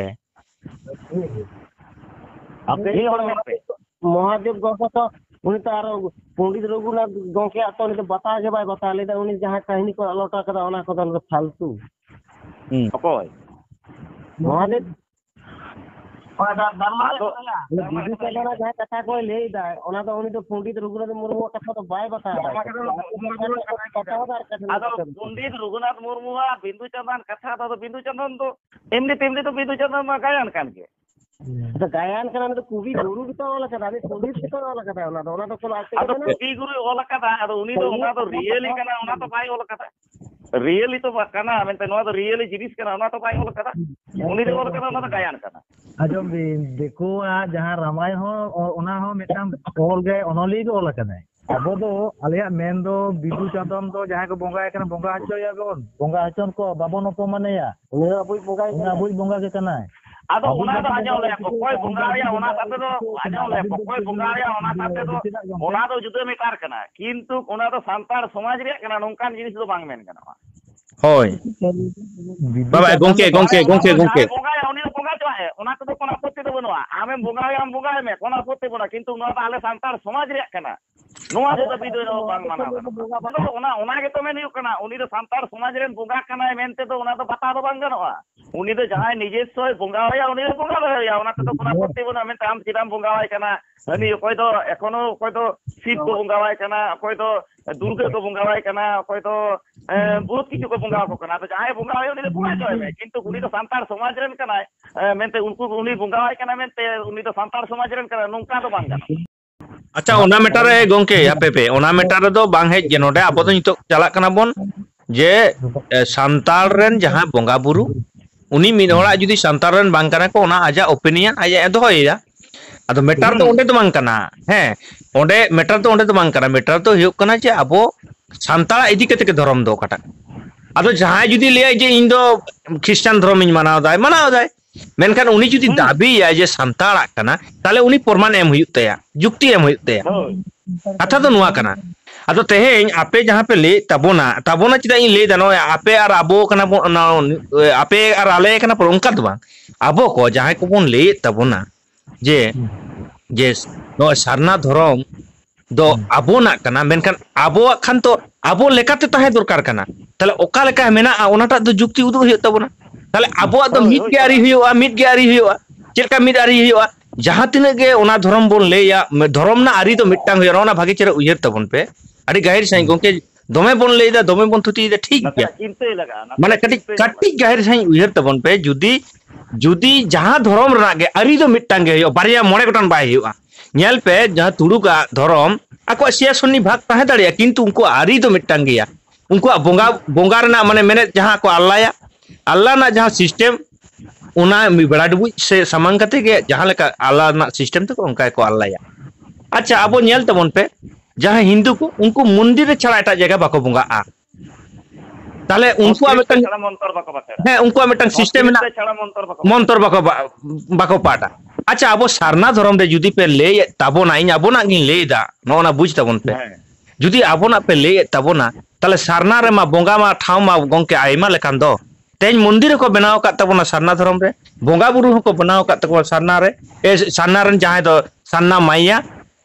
ᱟᱯᱮ ᱢᱤᱫ ᱦᱚᱲ ᱢᱮᱱ ᱯᱮ᱾ ᱢᱚᱦᱟᱫᱮᱵ ᱜᱚᱢᱠᱮ ᱛᱚ, ᱩᱱᱤ ᱛᱚ ᱟᱨᱚ ᱯᱚᱱᱰᱤᱛ ᱨᱚᱜᱷᱩᱱᱟᱛᱷ ᱜᱚᱢᱠᱮᱭᱟᱜ ᱛᱚ ᱩᱱᱤ ᱫᱚ ᱵᱟᱛᱟᱣ ᱜᱮ ᱵᱟᱭ ᱵᱟᱛᱟᱣ ᱞᱮᱫᱟ᱾ ᱩᱱᱤ ᱡᱟᱦᱟᱸ ᱠᱟᱹᱦᱱᱤ ᱠᱚ ᱟᱞᱚᱴ ᱟᱠᱟᱫᱟ, ᱚᱱᱟ ᱠᱚᱫᱚ ᱩᱱᱤ ᱫᱚ ᱯᱷᱟᱞᱛᱩ᱾ ᱦᱩᱸ᱾ ᱚᱠᱚᱭ? ᱢᱚᱦᱟᱫᱮᱵ ᱟᱫᱚ ᱩᱱᱤ ᱵᱤᱫᱩ ᱪᱟᱸᱫᱟᱱᱟᱜ ᱡᱟᱦᱟᱸ ᱠᱟᱛᱷᱟ ᱠᱚᱭ ᱞᱟᱹᱭ ᱮᱫᱟ, ᱚᱱᱟ ᱫᱚ ᱩᱱᱤ ᱫᱚ ᱯᱚᱱᱰᱤᱛ ᱨᱚᱜᱷᱩᱱᱟᱛᱷ ᱢᱩᱨᱢᱩᱣᱟᱜ ᱠᱟᱛᱷᱟ ᱫᱚ ᱵᱟᱭ ᱵᱟᱛᱟᱣ ᱮᱫᱟ᱾ ᱵᱟᱛᱟᱣ ᱮᱫᱟ ᱟᱨ ᱠᱟᱛᱷᱟ ᱟᱫᱚ ᱫᱚ ᱯᱚᱱᱰᱤᱛ ᱨᱚᱜᱷᱩᱱᱟᱛᱷ ᱢᱩᱨᱢᱩᱣᱟᱜ ᱵᱤᱫᱩ ᱪᱟᱸᱫᱟᱱ ᱠᱟᱛᱷᱟ ᱫᱚ, ᱟᱫᱚ ᱵᱤᱫᱩ ᱪᱟᱸᱫᱟᱱ ᱫᱚ ᱮᱢᱱᱤ ᱛᱮᱢᱱᱤ ᱫᱚ ᱵᱤᱫᱩ ᱪᱟᱸᱫᱟᱱ ᱢᱟ ᱜᱟᱭᱟᱱ ᱠᱟᱱ ᱜᱮ᱾ ᱟᱫᱚ ᱜᱟᱭᱟᱱ ᱠᱟᱱᱟ, ᱩᱱᱤ ᱫᱚ ᱠᱚᱵᱤ ᱜᱩᱨᱩ ᱜᱮᱛᱚ ᱚᱞ ᱟᱠᱟᱫᱟ, ᱩᱱᱤ ᱯᱚᱱᱰᱤᱛ ᱜᱮᱛᱚ ᱚᱞ ᱟᱠᱟᱫᱟ᱾ ᱚᱱᱟ ᱫᱚ, ᱚᱱᱟ ᱫᱚ ᱠᱳᱱᱳ ᱟᱡ ᱛᱮᱜᱮ ᱟᱫᱚ ᱠᱟᱱᱟ᱾ ᱠᱚᱵᱤ ᱜᱩᱨᱩᱭ ᱚᱞ ᱟᱠᱟᱫᱟ, ᱟᱫᱚ ᱩᱱᱤ ᱫᱚ ᱚᱱᱟ ᱫᱚ ᱨᱤᱭᱮᱞᱤ ᱠᱟᱱᱟ, ᱚᱱᱟ ᱫᱚ ᱵᱟᱭ ᱚᱞ ᱟᱠᱟᱫᱟ᱾ ᱨᱤᱭᱮᱞᱤ ᱛᱚ ᱵᱟᱝ ᱠᱟᱱᱟ ᱢᱮᱱᱛᱮ, ᱱᱚᱣᱟ ᱫᱚ ᱨᱤᱭᱮᱞᱤ ᱡᱤᱱᱤᱥ ᱠᱟᱱᱟ, ᱚᱱᱟ ᱫᱚ ᱵᱟᱭ ᱚᱞ ᱟᱠᱟᱫᱟ᱾ ᱩᱱᱤ ᱫᱚ ᱚᱞ ᱟᱠᱟᱫᱟ, ᱚᱱᱟ ᱫᱚ ᱜᱟᱭᱟᱱ ᱠᱟᱱᱟ᱾ ᱟᱸᱡᱚᱢ ᱵᱤᱱ, ᱫᱤᱠᱩᱣᱟᱜ ᱡᱟᱦᱟᱸ ᱨᱟᱢᱟᱭᱚᱱ ᱦᱚᱸ, ᱚ-, ᱚᱱᱟ ᱦᱚᱸ ᱢᱤᱫᱴᱟᱝ ᱚᱞ ᱜᱮ, ᱚᱱᱚᱞᱤᱭᱟᱹ ᱜᱮ ᱚᱞ ᱟᱠᱟᱫᱟᱭ᱾ ᱟᱵᱚ ᱫᱚ, ᱟᱞᱮᱭᱟᱜ ᱢᱮᱱ ᱫᱚ, ᱵᱤᱫᱩ ᱪᱟᱸᱫᱚᱱ ᱫᱚ ᱡᱟᱦᱟᱸᱭ ᱠᱚ ᱵᱚᱸᱜᱟᱭ ᱠᱟᱱᱟ, ᱵᱚᱸᱜᱟ ᱦᱚᱪᱚᱭᱟᱵᱚᱱ, ᱵᱚᱸᱜᱟ ᱦᱚᱪᱚᱱ ᱠᱚ, ᱵᱟᱵᱚᱱ ᱚᱯᱚᱢᱟᱱᱮᱭᱟ᱾ ᱩᱱᱤ ᱦᱚᱸ ᱟᱵᱚᱭᱤᱡ ᱵᱚᱸᱜᱟ ᱜᱮ ᱩᱱᱤ ᱠᱟᱱᱟᱭ᱾ ᱟᱵᱚᱭᱤᱡ ᱵᱚᱸᱜᱟ ᱜᱮ ᱠᱟᱱᱟᱭ᱾ ᱟᱫᱚ ᱟᱵᱚ ᱚᱱᱟ ᱫᱚ ᱡᱟᱦᱟᱸ ᱟᱸᱡᱚᱢ ᱞᱮᱭᱟ, ᱚᱠᱚᱭ ᱵᱚᱸᱜᱟ ᱟᱭᱟ, ᱚᱱᱟ ᱠᱟᱛᱷᱟ ᱫᱚ ᱟᱸᱡᱚᱢ ᱞᱮᱭᱟ, ᱚᱠᱚᱭ ᱵᱚᱸᱜᱟ ᱟᱭᱟ, ᱚᱱᱟ ᱠᱟᱛᱷᱟ ᱫᱚ, ᱚᱱᱟ ᱫᱚ ᱡᱩᱫᱟᱹ ᱢᱮᱴᱟᱨ ᱠᱟᱱᱟ, ᱠᱤᱱᱛᱩ ᱚᱱᱟ ᱫᱚ ᱥᱟᱱᱛᱟᱲ ᱥᱚᱢᱟᱡᱽ ᱨᱮᱭᱟᱜ ᱠᱟᱱᱟ, ᱱᱚᱝᱠᱟᱱ ᱡᱤᱱᱤᱥ ᱫᱚ ᱵᱟᱝ ᱢᱮᱱ ᱜᱟᱱᱚᱜᱼᱟ᱾ ᱦᱳᱭ᱾ ᱵᱤᱫᱩ ᱵᱟᱵᱟ, ᱪᱟᱸᱫᱚᱱ ᱜᱚᱝᱠᱮ, ᱫᱚ ᱜᱚᱝᱠᱮ, ᱚᱱᱟ ᱜᱚᱝᱠᱮ, ᱫᱚ ᱜᱚᱝᱠᱮ, ᱡᱟᱦᱟᱸᱭ ᱜᱚᱝᱠᱮ᱾ ᱵᱚᱸᱜᱟᱭᱟ, ᱩᱱᱤ ᱫᱚ ᱵᱚᱸᱜᱟ ᱦᱚᱪᱚᱣᱟᱭ, ᱚᱱᱟ ᱠᱚᱫᱚ ᱠᱳᱱᱳ ᱟᱯᱚᱛᱛᱤ ᱫᱚ ᱵᱟᱹᱱᱩᱜᱼᱟ᱾ ᱟᱢᱮᱢ ᱵᱚᱸᱜᱟᱭᱟᱢ, ᱵᱚᱸᱜᱟᱭ ᱢᱮ, ᱠᱳᱱᱳ ᱟᱯᱚᱛᱛᱤ ᱵᱟᱹᱱᱩᱜᱼᱟ, ᱠᱤᱱᱛᱩ ᱱᱚᱣᱟ ᱫᱚ ᱟᱞᱮ ᱥᱟᱱᱛᱟᱲ ᱥᱚᱢᱟᱡᱽ ᱨᱮᱭᱟᱜ ᱠᱟᱱᱟ᱾ ᱱᱚᱣᱟ ᱫᱚ ᱵᱤᱫᱩ ᱫᱚ ᱵᱟᱝ ᱢᱟᱱᱟᱣ ᱜᱟᱱᱚᱜᱼᱟ᱾ ᱚᱱᱟ, ᱚᱱᱟ ᱜᱮᱛᱚ ᱢᱮᱱ ᱦᱩᱭᱩᱜ ᱠᱟᱱᱟ, ᱩᱱᱤ ᱫᱚ ᱥᱟᱱᱛᱟᱲ ᱥᱚᱢᱟᱡᱽ ᱨᱮᱱ ᱵᱚᱸᱜᱟ ᱠᱟᱱᱟᱭ ᱢᱮᱱᱛᱮ ᱫᱚ ᱚᱱᱟ ᱫᱚ ᱵᱟᱛᱟᱣ ᱫᱚ ᱵᱟᱝ ᱜᱟᱱᱚᱜᱼᱟ᱾ ᱩᱱᱤ ᱫᱚ ᱡᱟᱦᱟᱸᱭ ᱱᱤᱡᱮᱥᱥᱚᱭ ᱵᱚᱸᱜᱟ ᱟᱭᱟ, ᱩᱱᱤ ᱫᱚ ᱵᱚᱸᱜᱟ ᱫᱟᱲᱮᱭᱟᱭᱟ, ᱚᱱᱟ ᱛᱮᱫᱚ ᱠᱳᱱᱳ ᱟᱯᱚᱛᱛᱤ ᱵᱟᱹᱱᱩᱜᱼᱟ᱾ ᱢᱮᱱᱛᱮ ᱟᱢ ᱪᱮᱫᱟᱜ ᱮᱢ ᱵᱚᱸᱜᱟ ᱟᱭ ᱠᱟᱱᱟ? ᱦᱟᱹᱱᱤ ᱚᱠᱚᱭ ᱫᱚ ᱮᱠᱷᱚᱱᱳ ᱚᱠᱚᱭ ᱫᱚ ᱥᱤᱵ ᱠᱚ ᱵᱚᱸᱜᱟ ᱟᱭ ᱠᱟᱱᱟ, ᱚᱠᱚᱭ ᱫᱚ ᱫᱩᱨᱜᱟᱹ ᱠᱚ ᱵᱚᱸᱜᱟ ᱟᱭ ᱠᱟᱱᱟ, ᱚᱠᱚᱭ ᱫᱚ, ᱮ, ᱵᱚᱦᱩᱛ ᱠᱤᱪᱷᱩ ᱠᱚ ᱵᱚᱸᱜᱟ ᱟᱠᱚ ᱠᱟᱱᱟ᱾ ᱟᱫᱚ ᱡᱟᱦᱟᱸᱭ ᱵᱚᱸᱜᱟ ᱟᱭᱟ, ᱩᱱᱤ ᱫᱚ ᱵᱚᱸᱜᱟ ᱦᱚᱪᱚᱭ ᱢᱮ, ᱠᱤᱱᱛᱩ ᱩᱱᱤ ᱫᱚ ᱥᱟᱱᱛᱟᱲ ᱥᱚᱢᱟᱡᱽ ᱨᱮᱱ ᱠᱟᱱᱟᱭ, ᱮ, ᱢᱮᱱᱛᱮ ᱩᱱᱠᱩ, ᱩᱱᱤ ᱵᱚᱸᱜᱟ ᱟᱭ ᱠᱟᱱᱟ ᱢᱮᱱᱛᱮ ᱩᱱᱤ ᱫᱚ ᱥᱟᱱᱛᱟᱲ ᱥᱚᱢᱟᱡᱽ ᱨᱮᱱ ᱠᱟᱱᱟᱭ, ᱱᱚᱝᱠᱟ ᱫᱚ ᱵᱟᱝ ᱜᱟᱱᱚᱜᱼᱟ᱾ ᱟᱪᱪᱷᱟ, ᱚᱱᱟ ᱢᱮᱴᱟᱨ ᱨᱮ ᱜᱚᱝᱠᱮ, ᱦᱟᱯᱮ ᱯᱮ, ᱚᱱᱟ ᱢᱮᱴᱟᱨ ᱨᱮᱫᱚ ᱵᱟᱝ ᱦᱮᱡ ᱜᱮ᱾ ᱱᱚᱰᱮ ᱟᱵᱚ ᱫᱚ ᱱᱤᱛᱚᱜ ᱪᱟᱞᱟᱜ ᱠᱟᱱᱟ ᱵᱚᱱ ᱡᱮ, ᱮ, ᱥᱟᱱᱛᱟᱲ ᱨᱮᱱ ᱡᱟᱦᱟᱸᱭ ᱵᱚᱸᱜᱟ ᱵᱩᱨᱩ, ᱩᱱᱤ ᱢᱤᱫ ᱦᱚᱲᱟᱜ ᱡᱩᱫᱤ ᱥᱟᱱᱛᱟᱲ ᱨᱮᱱ ᱵᱟᱝ ᱠᱟᱱᱟ ᱠᱚ, ᱚᱱᱟ ᱟᱡᱟᱜ ᱚᱯᱤᱱᱤᱭᱚᱱ ᱟᱡ ᱮ ᱫᱚᱦᱚᱭᱮᱫᱟ᱾ ᱟᱫᱚ ᱢᱮᱴᱟᱨ ᱫᱚ ᱚᱸᱰᱮ ᱫᱚ ᱵᱟᱝ ᱠᱟᱱᱟ᱾ ᱦᱮᱸ, ᱚᱸᱰᱮ ᱢᱮᱴᱟᱨ ᱫᱚ ᱚᱸᱰᱮ ᱫᱚ ᱵᱟᱝ ᱠᱟᱱᱟ᱾ ᱢᱮᱴᱟᱨ ᱫᱚ ᱦᱩᱭᱩᱜ ᱠᱟᱱᱟ ᱡᱮ ᱟᱵᱚ ᱥᱟᱱᱛᱟᱲᱟᱜ ᱤᱫᱤ ᱠᱟᱛᱮ ᱜᱮ ᱫᱷᱚᱨᱚᱢ ᱫᱚ ᱚᱠᱟᱴᱟᱜ᱾ ᱟᱫᱚ ᱡᱟᱦᱟᱸᱭ ᱡᱩᱫᱤ ᱞᱟᱹᱭᱟᱭ ᱡᱮ ᱤᱧ ᱫᱚ ᱠᱷᱨᱤᱥᱴᱟᱱ ᱫᱷᱚᱨᱚᱢᱤᱧ ᱢᱟᱱᱟᱣ ᱫᱟᱭ, ᱢᱟᱱᱟᱣ ᱫᱟᱭ, ᱢᱮᱱᱠᱷᱟᱱ ᱩᱱᱤ ᱡᱩᱫᱤ ᱫᱟᱹᱵᱤᱭᱟᱭ ᱡᱮ ᱥᱟᱱᱛᱟᱲᱟᱜ ᱠᱟᱱᱟ, ᱛᱟᱦᱞᱮ ᱩᱱᱤ ᱯᱨᱚᱢᱟᱱ ᱮᱢ ᱦᱩᱭᱩᱜ ᱛᱟᱭᱟ, ᱡᱩᱠᱛᱤ ᱮᱢ ᱦᱩᱭᱩᱜ ᱛᱟᱭᱟ᱾ ᱠᱟᱛᱷᱟ ᱫᱚ ᱱᱚᱣᱟ ᱠᱟᱱᱟ᱾ ᱟᱫᱚ ᱛᱮᱦᱮᱧ ᱟᱯᱮ ᱡᱟᱦᱟᱸ ᱯᱮ ᱞᱟᱹᱭᱮᱫ ᱛᱟᱵᱚᱱᱟ, ᱛᱟᱵᱚᱱᱟ ᱪᱮᱫᱟᱜ ᱤᱧ ᱞᱟᱹᱭ ᱮᱫᱟ, ᱱᱚᱜᱼᱚᱭ ᱟᱯᱮ ᱟᱨ ᱟᱵᱚ ᱠᱟᱱᱟ ᱵᱚᱱ, ᱚᱱᱟ, ᱟᱯᱮ ᱟᱨ ᱟᱞᱮ ᱠᱟᱱᱟ ᱵᱚᱱ, ᱚᱱᱠᱟ ᱫᱚ ᱵᱟᱝ᱾ ᱟᱵᱚ ᱠᱚ ᱡᱟᱦᱟᱸᱭ ᱠᱚᱵᱚᱱ ᱞᱟᱹᱭᱮᱫ ᱛᱟᱵᱚᱱᱟ ᱡᱮ, ᱡᱮ ᱱᱚᱜᱼᱚᱭ ᱥᱟᱨᱱᱟ ᱫᱷᱚᱨᱚᱢ ᱫᱚ ᱟᱵᱚᱱᱟᱜ ᱠᱟᱱᱟ, ᱢᱮᱱᱠᱷᱟᱱ ᱟᱵᱚᱣᱟᱜ ᱠᱷᱟᱱ ᱛᱚ ᱟᱵᱚ ᱞᱮᱠᱟᱛᱮ ᱛᱟᱦᱮᱸ ᱫᱚᱨᱠᱟᱨ ᱠᱟᱱᱟ᱾ ᱛᱟᱦᱞᱮ ᱚᱠᱟ ᱞᱮᱠᱟ ᱢᱮᱱᱟᱜᱼᱟ, ᱚᱱᱟᱴᱟᱜ ᱫᱚ ᱡᱩᱠᱛᱤ ᱩᱫᱩᱜ ᱦᱩᱭᱩᱜ ᱛᱟᱵᱚᱱᱟ᱾ ᱛᱟᱦᱞᱮ ᱟᱵᱚᱣᱟᱜ ᱫᱚ ᱢᱤᱫ ᱜᱮ ᱟᱹᱨᱤ ᱦᱩᱭᱩᱜᱼᱟ, ᱢᱤᱫ ᱜᱮ ᱟᱹᱨᱤ ᱦᱩᱭᱩᱜᱼᱟ᱾ ᱪᱮᱫ ᱞᱮᱠᱟ ᱢᱤᱫ ᱟᱹᱨᱤ ᱦᱩᱭᱩᱜᱼᱟ? ᱡᱟᱦᱟᱸ ᱛᱤᱱᱟᱹᱜ ᱜᱮ ᱚᱱᱟ ᱫᱷᱚᱨᱚᱢ ᱵᱚᱱ ᱞᱟᱹᱭᱟ, ᱢᱮ-, ᱫᱷᱚᱨᱚᱢ ᱨᱮᱱᱟᱜ ᱟᱹᱨᱤ ᱫᱚ ᱢᱤᱫᱴᱟᱝ ᱦᱩᱭᱩᱜᱼᱟ᱾ ᱱᱚᱜᱼᱚ ᱱᱟ ᱵᱷᱟᱜᱮ ᱪᱮᱦᱨᱟ ᱩᱭᱦᱟᱹᱨ ᱛᱟᱵᱚᱱ ᱯᱮ, ᱟᱹᱰᱤ ᱜᱟᱹᱦᱤᱨ ᱥᱟᱺᱦᱤᱡ ᱜᱚᱝᱠᱮ᱾ ᱫᱚᱢᱮ ᱵᱚᱱ ᱞᱟᱹᱭ ᱮᱫᱟ, ᱫᱚᱢᱮ ᱵᱚᱱ ᱛᱷᱩᱛᱤ ᱭᱮᱫᱟ, ᱴᱷᱤᱠ ᱜᱮᱭᱟ᱾ ᱱᱟᱥᱮᱱᱟᱜ ᱪᱤᱱᱛᱟᱹᱭ ᱞᱟᱜᱟᱜᱼᱟ, ᱱᱟᱥᱮᱱᱟᱜ ᱢᱟᱱᱮ ᱠᱟᱹᱴᱤᱡ, ᱪᱤᱱᱛᱟᱹ ᱧᱚᱜ ᱠᱟᱹᱴᱤᱡ ᱞᱟᱜᱟᱜᱼᱟ᱾ ᱜᱟᱹᱦᱤᱨ ᱥᱟᱺᱦᱤᱡ ᱩᱭᱦᱟᱹᱨ ᱛᱟᱵᱚᱱ ᱯᱮ, ᱡᱩᱫᱤ, ᱡᱩᱫᱤ ᱡᱟᱦᱟᱸ ᱫᱷᱚᱨᱚᱢ ᱨᱮᱱᱟᱜ ᱜᱮ ᱟᱹᱨᱤ ᱫᱚ ᱢᱤᱫᱴᱟᱝ ᱜᱮ ᱦᱩᱭᱩᱜᱼᱟ, ᱵᱟᱨᱭᱟ ᱢᱚᱬᱮ ᱜᱚᱴᱟᱝ ᱵᱟᱭ ᱦᱩᱭᱩᱜᱼᱟ᱾ ᱧᱮᱞ ᱯᱮ, ᱡᱟᱦᱟᱸ ᱛᱩᱲᱩᱠᱟᱜ ᱫᱷᱚᱨᱚᱢ, ᱟᱠᱚᱣᱟᱜ ᱥᱤᱭᱟᱥᱚᱱᱤ ᱵᱷᱟᱜᱽ ᱛᱟᱦᱮᱸ ᱫᱟᱲᱮᱭᱟᱜᱼᱟ, ᱠᱤᱱᱛᱩ ᱩᱱᱠᱩᱣᱟᱜ ᱟᱹᱨᱤ ᱫᱚ ᱢᱤᱫᱴᱟᱝ ᱜᱮᱭᱟ᱾ ᱩᱱᱠᱩᱣᱟᱜ ᱵᱚᱸᱜᱟ, ᱵᱚᱸᱜᱟ ᱨᱮᱱᱟᱜ ᱢᱟᱱᱮ ᱢᱮᱱᱮᱫ ᱡᱟᱦᱟᱸ ᱠᱚ ᱟᱞᱞᱟᱭᱟ, ᱟᱞᱞᱟ ᱨᱮᱱᱟᱜ ᱡᱟᱦᱟᱸ ᱥᱤᱥᱴᱮᱢ, ᱚᱱᱟ ᱢᱤᱫ ᱵᱮᱲᱟ ᱰᱩᱵᱩᱡ ᱥᱮ ᱥᱟᱢᱟᱝ ᱠᱟᱛᱮ ᱜᱮ ᱡᱟᱦᱟᱸ ᱞᱮᱠᱟ ᱟᱞᱞᱟ ᱨᱮᱱᱟᱜ ᱥᱤᱥᱴᱮᱢ ᱛᱟᱠᱚ, ᱚᱱᱠᱟ ᱜᱮᱠᱚ ᱟᱞᱞᱟᱭᱟ᱾ ᱟᱪᱪᱷᱟ, ᱟᱵᱚ ᱧᱮᱞ ᱛᱟᱵᱚᱱ ᱯᱮ, ᱡᱟᱦᱟᱸᱭ ᱦᱤᱱᱫᱩ ᱠᱚ, ᱩᱱᱠᱩ ᱢᱚᱱᱫᱤᱨ ᱨᱮ ᱪᱷᱟᱲᱟ ᱮᱴᱟᱜ ᱡᱟᱭᱜᱟ ᱵᱟᱠᱚ ᱵᱚᱸᱜᱟᱜᱼᱟ᱾ ᱛᱟᱦᱞᱮ ᱩᱱᱠᱩᱣᱟᱜ ᱥᱚᱝᱥᱠᱨᱤᱛ ᱛᱮ ᱢᱤᱫᱴᱟᱝ, ᱪᱷᱟᱲᱟ ᱢᱚᱱᱛᱚᱨ ᱵᱟᱠᱚ ᱵᱟᱠᱷᱮᱲᱟ᱾ ᱦᱮᱸ, ᱩᱱᱠᱩᱣᱟᱜ ᱢᱤᱫᱴᱟᱝ ᱥᱤᱥᱴᱮᱢ ᱥᱚᱝᱥᱠᱨᱤᱛ ᱢᱮᱱᱟᱜ, ᱛᱮ ᱪᱷᱟᱲᱟ ᱢᱚᱱᱛᱚᱨ ᱵᱟᱠᱚ ᱢᱚᱱᱛᱚᱨ ᱵᱟᱠᱚ ᱵᱟ-, ᱵᱟᱠᱚ ᱯᱟᱴᱟ᱾ ᱟᱪᱪᱷᱟ, ᱟᱵᱚ ᱥᱟᱨᱱᱟ ᱫᱷᱚᱨᱚᱢ ᱨᱮ ᱡᱩᱫᱤ ᱯᱮ ᱞᱟᱹᱭᱮᱫ ᱛᱟᱵᱚᱱᱟ, ᱤᱧ ᱟᱵᱚᱱᱟᱜ ᱜᱤᱧ ᱞᱟᱹᱭ ᱮᱫᱟ, ᱱᱚᱜᱼᱚ ᱱᱟ ᱵᱩᱡᱽ ᱛᱟᱵᱚᱱ ᱯᱮ᱾ ᱦᱮᱸ᱾ ᱡᱩᱫᱤ ᱟᱵᱚᱱᱟᱜ ᱯᱮ ᱞᱟᱹᱭᱮᱫ ᱛᱟᱵᱚᱱᱟ, ᱛᱟᱦᱞᱮ ᱥᱟᱨᱱᱟ ᱨᱮᱢᱟ ᱵᱚᱸᱜᱟ ᱢᱟ ᱴᱷᱟᱶ ᱢᱟ ᱜᱚᱝᱠᱮ ᱟᱭᱢᱟ ᱞᱮᱠᱟᱱ ᱫᱚ᱾ ᱛᱮᱦᱮᱧ ᱢᱚᱱᱫᱤᱨ ᱦᱚᱸᱠᱚ ᱵᱮᱱᱟᱣ ᱟᱠᱟᱫ ᱛᱟᱵᱚᱱᱟ ᱥᱟᱨᱱᱟ ᱫᱷᱚᱨᱚᱢ ᱨᱮ, ᱵᱚᱸᱜᱟ ᱵᱩᱨᱩ ᱦᱚᱸᱠᱚ ᱵᱮᱱᱟᱣ ᱟᱠᱟᱫ ᱛᱟᱵᱚᱱᱟ ᱥᱟᱨᱱᱟ ᱨᱮ, ᱮ, ᱥᱟᱨᱱᱟ ᱨᱮᱱ ᱡᱟᱦᱟᱸᱭ ᱫᱚ ᱥᱟᱨᱱᱟ ᱢᱟᱭᱭᱟ,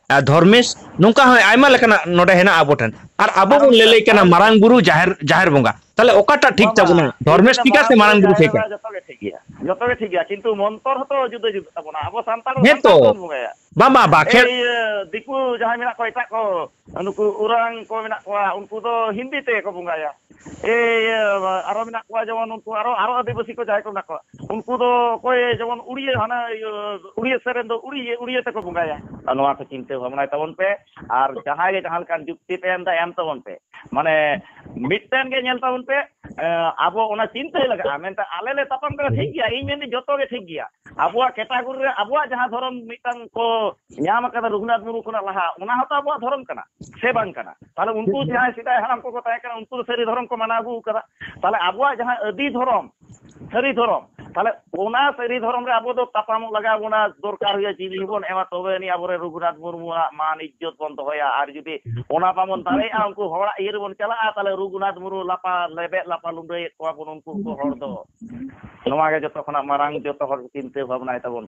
ᱟᱨ ᱫᱷᱚᱨᱢᱮᱥ, ᱱᱚᱝᱠᱟ ᱦᱚᱸ ᱟᱭᱢᱟ ᱞᱮᱠᱟᱱᱟᱜ ᱱᱚᱰᱮ ᱦᱮᱱᱟᱜᱼᱟ ᱟᱵᱚ ᱴᱷᱮᱱ᱾ ᱟᱨ ᱟᱵᱚ ᱟᱨ ᱵᱚᱱ ᱚᱱᱠᱟ ᱞᱟᱹᱞᱟᱹᱭ ᱠᱟᱱᱟ ᱟᱨ ᱢᱟᱨᱟᱝ ᱵᱩᱨᱩ, ᱡᱟᱦᱮᱨ, ᱡᱟᱦᱮᱨ ᱵᱚᱸᱜᱟ᱾ ᱛᱟᱦᱞᱮ ᱚᱠᱟᱴᱟᱜ ᱴᱷᱤᱠ ᱵᱟᱵᱟ, ᱛᱟᱵᱚᱱᱟ? ᱤᱧ ᱫᱷᱚᱨᱢᱮᱥ ᱞᱟᱹᱭᱫᱟ ᱴᱷᱤᱠᱟ ᱥᱮ ᱢᱟᱨᱟᱝ ᱢᱟᱨᱟᱝ ᱵᱩᱨᱩ, ᱵᱩᱨᱩ ᱡᱟᱦᱮᱨ ᱴᱷᱤᱠᱟ? ᱮᱨᱟ ᱡᱚᱛᱚ ᱜᱮ ᱴᱷᱤᱠ ᱜᱮᱭᱟ, ᱡᱚᱛᱚ ᱜᱮ ᱴᱷᱤᱠ ᱜᱮᱭᱟ, ᱠᱤᱱᱛᱩ ᱢᱚᱱᱛᱚᱨ ᱦᱚᱸᱛᱚ ᱡᱩᱫᱟᱹ ᱡᱩᱫᱟᱹ ᱛᱟᱵᱚᱱᱟ᱾ ᱟᱵᱚ ᱥᱟᱱᱛᱟᱲ ᱫᱚ ᱦᱮᱸ ᱥᱟᱱᱛᱟᱲ ᱛᱚ᱾ ᱵᱚᱱ ᱵᱚᱸᱜᱟᱭᱟ᱾ ᱵᱟᱝ, ᱵᱟᱝ, ᱵᱟᱠᱷᱮᱲ᱾ ᱮᱭ, ᱤᱭᱟᱹ, ᱫᱤᱠᱩ ᱡᱟᱦᱟᱸᱭ ᱢᱮᱱᱟᱜ ᱠᱚᱣᱟ, ᱮᱴᱟᱜ ᱠᱚ, ᱱᱩᱠᱩ ᱳᱨᱟᱝ ᱠᱚ ᱢᱮᱱᱟᱜ ᱠᱚᱣᱟ, ᱩᱱᱠᱩ ᱫᱚ ᱦᱤᱱᱫᱤ ᱛᱮᱜᱮ ᱠᱚ ᱵᱚᱸᱜᱟᱭᱟ᱾ ᱮᱭ, ᱤᱭᱟᱹ, ᱟᱨᱚ ᱢᱮᱱᱟᱜ ᱠᱚᱣᱟ ᱡᱮᱢᱚᱱ ᱩᱱᱠᱩ ᱟᱨᱚ, ᱟᱨᱚ ᱟᱹᱫᱤᱵᱟᱹᱥᱤ ᱠᱚ ᱡᱟᱦᱟᱸᱭ ᱠᱚ ᱢᱮᱱᱟᱜ ᱠᱚᱣᱟ, ᱩᱱᱠᱩ ᱫᱚ ᱚᱠᱚᱭ ᱡᱮᱢᱚᱱ ᱩᱲᱤᱭᱟᱹ, ᱦᱟᱱᱟ ᱤᱭᱟᱹ, ᱩᱲᱤᱭᱟᱹ ᱥᱮᱨᱮᱧ ᱫᱚ ᱩᱲᱤᱭᱟᱹ, ᱩᱲᱤᱭᱟᱹ ᱛᱮᱠᱚ ᱵᱚᱸᱜᱟᱭᱟ᱾ ᱟᱨ ᱱᱚᱣᱟ ᱠᱚ ᱪᱤᱱᱛᱟᱹ ᱵᱷᱟᱵᱽᱱᱟᱭ ᱛᱟᱵᱚᱱ ᱯᱮ, ᱟᱨ ᱡᱟᱦᱟᱸᱭ ᱜᱮ ᱡᱟᱦᱟᱸ ᱞᱮᱠᱟᱱ ᱡᱩᱠᱛᱤ ᱯᱮ ᱮᱢ ᱮᱫᱟ, ᱮᱢ ᱛᱟᱵᱚᱱ ᱯᱮ᱾ ᱢᱟᱱᱮ, ᱢᱤᱫᱴᱮᱱ ᱜᱮ ᱧᱮᱞ ᱛᱟᱵᱚᱱ ᱯᱮ, ᱟᱵᱚ ᱚᱱᱟ ᱪᱤᱱᱛᱟᱹᱭ ᱞᱟᱜᱟᱜᱼᱟ᱾ ᱢᱮᱱᱛᱮ ᱟᱞᱮ ᱞᱮ ᱛᱟᱯᱟᱢ ᱠᱟᱱᱟ, ᱴᱷᱤᱠ ᱜᱮᱭᱟ, ᱤᱧ ᱢᱮᱱᱫᱟᱹᱧ ᱡᱚᱛᱚ ᱜᱮ ᱴᱷᱤᱠ ᱜᱮᱭᱟ᱾ ᱟᱵᱚᱣᱟᱜ ᱠᱮᱴᱟᱜᱚᱨᱤ ᱨᱮ ᱟᱵᱚᱣᱟᱜ ᱡᱟᱦᱟᱸ ᱫᱷᱚᱨᱚᱢ ᱢᱤᱫᱴᱟᱝ ᱠᱚ ᱧᱟᱢ ᱟᱠᱟᱫᱟ ᱨᱚᱜᱷᱩᱱᱟᱛᱷ ᱢᱩᱨᱢᱩ ᱠᱷᱚᱱᱟᱜ ᱞᱟᱦᱟ, ᱚᱱᱟ ᱦᱚᱸᱛᱚ ᱟᱵᱚᱣᱟᱜ ᱫᱷᱚᱨᱚᱢ ᱠᱟᱱᱟ ᱥᱮ ᱵᱟᱝ ᱠᱟᱱᱟ? ᱛᱟᱦᱞᱮ ᱩᱱᱠᱩ ᱡᱟᱦᱟᱸᱭ ᱥᱮᱫᱟᱭ ᱦᱟᱲᱟᱢ ᱠᱚᱠᱚ ᱛᱟᱦᱮᱸ ᱠᱟᱱᱟ, ᱩᱱᱠᱩ ᱫᱚ ᱥᱟᱹᱨᱤ ᱫᱷᱚᱨᱚᱢ ᱠᱚ ᱢᱟᱱᱟᱣ ᱟᱹᱜᱩ ᱟᱠᱟᱫᱟ᱾ ᱛᱟᱦᱞᱮ ᱟᱵᱚᱣᱟᱜ ᱡᱟᱦᱟᱸ ᱟᱹᱫᱤ ᱫᱷᱚᱨᱚᱢ, ᱥᱟᱹᱨᱤ ᱫᱷᱚᱨᱚᱢ, ᱛᱟᱦᱞᱮ ᱚᱱᱟ ᱥᱟᱹᱨᱤ ᱫᱷᱚᱨᱚᱢ ᱨᱮ ᱟᱵᱚ ᱫᱚ ᱛᱟᱯᱟᱢᱚᱜ ᱞᱟᱜᱟᱣ ᱵᱚᱱᱟ, ᱫᱚᱨᱠᱟᱨ ᱦᱩᱭᱩᱜᱼᱟ, ᱡᱤᱣᱤ ᱦᱚᱸᱵᱚᱱ ᱮᱢᱟ, ᱛᱚᱵᱮ ᱟᱹᱱᱤᱡ ᱟᱵᱚᱨᱮᱱ ᱨᱚᱜᱷᱩᱱᱟᱛᱷ ᱢᱩᱨᱢᱩᱣᱟᱜ ᱢᱟᱱ ᱤᱡᱽᱡᱚᱛ ᱵᱚᱱ ᱫᱚᱦᱚᱭᱟ᱾ ᱟᱨ ᱡᱩᱫᱤ ᱚᱱᱟ ᱵᱟᱵᱚᱱ ᱫᱟᱲᱮᱭᱟᱜᱼᱟ, ᱩᱱᱠᱩ ᱦᱚᱲᱟᱜ ᱤᱭᱟᱹ ᱨᱮᱵᱚᱱ ᱪᱟᱞᱟᱜᱼᱟ, ᱛᱟᱦᱞᱮ ᱨᱚᱜᱷᱩᱱᱟᱛᱷ ᱢᱩᱨᱢᱩ ᱞᱟᱯᱟ ᱞᱮᱵᱮᱫ ᱞᱟᱯᱟ ᱞᱩᱸᱰᱟᱹᱭᱮᱫ ᱠᱚᱣᱟ ᱵᱚᱱ ᱩᱱᱠᱩ ᱠᱚ ᱦᱚᱲ ᱫᱚ᱾ ᱱᱚᱣᱟ ᱜᱮ ᱡᱚᱛᱚ ᱠᱷᱚᱱᱟᱜ ᱢᱟᱨᱟᱝ ᱡᱚᱛᱚ ᱦᱚᱲ ᱪᱤᱱᱛᱟᱹ ᱵᱷᱟᱵᱽᱱᱟᱭ ᱛᱟᱵᱚᱱ᱾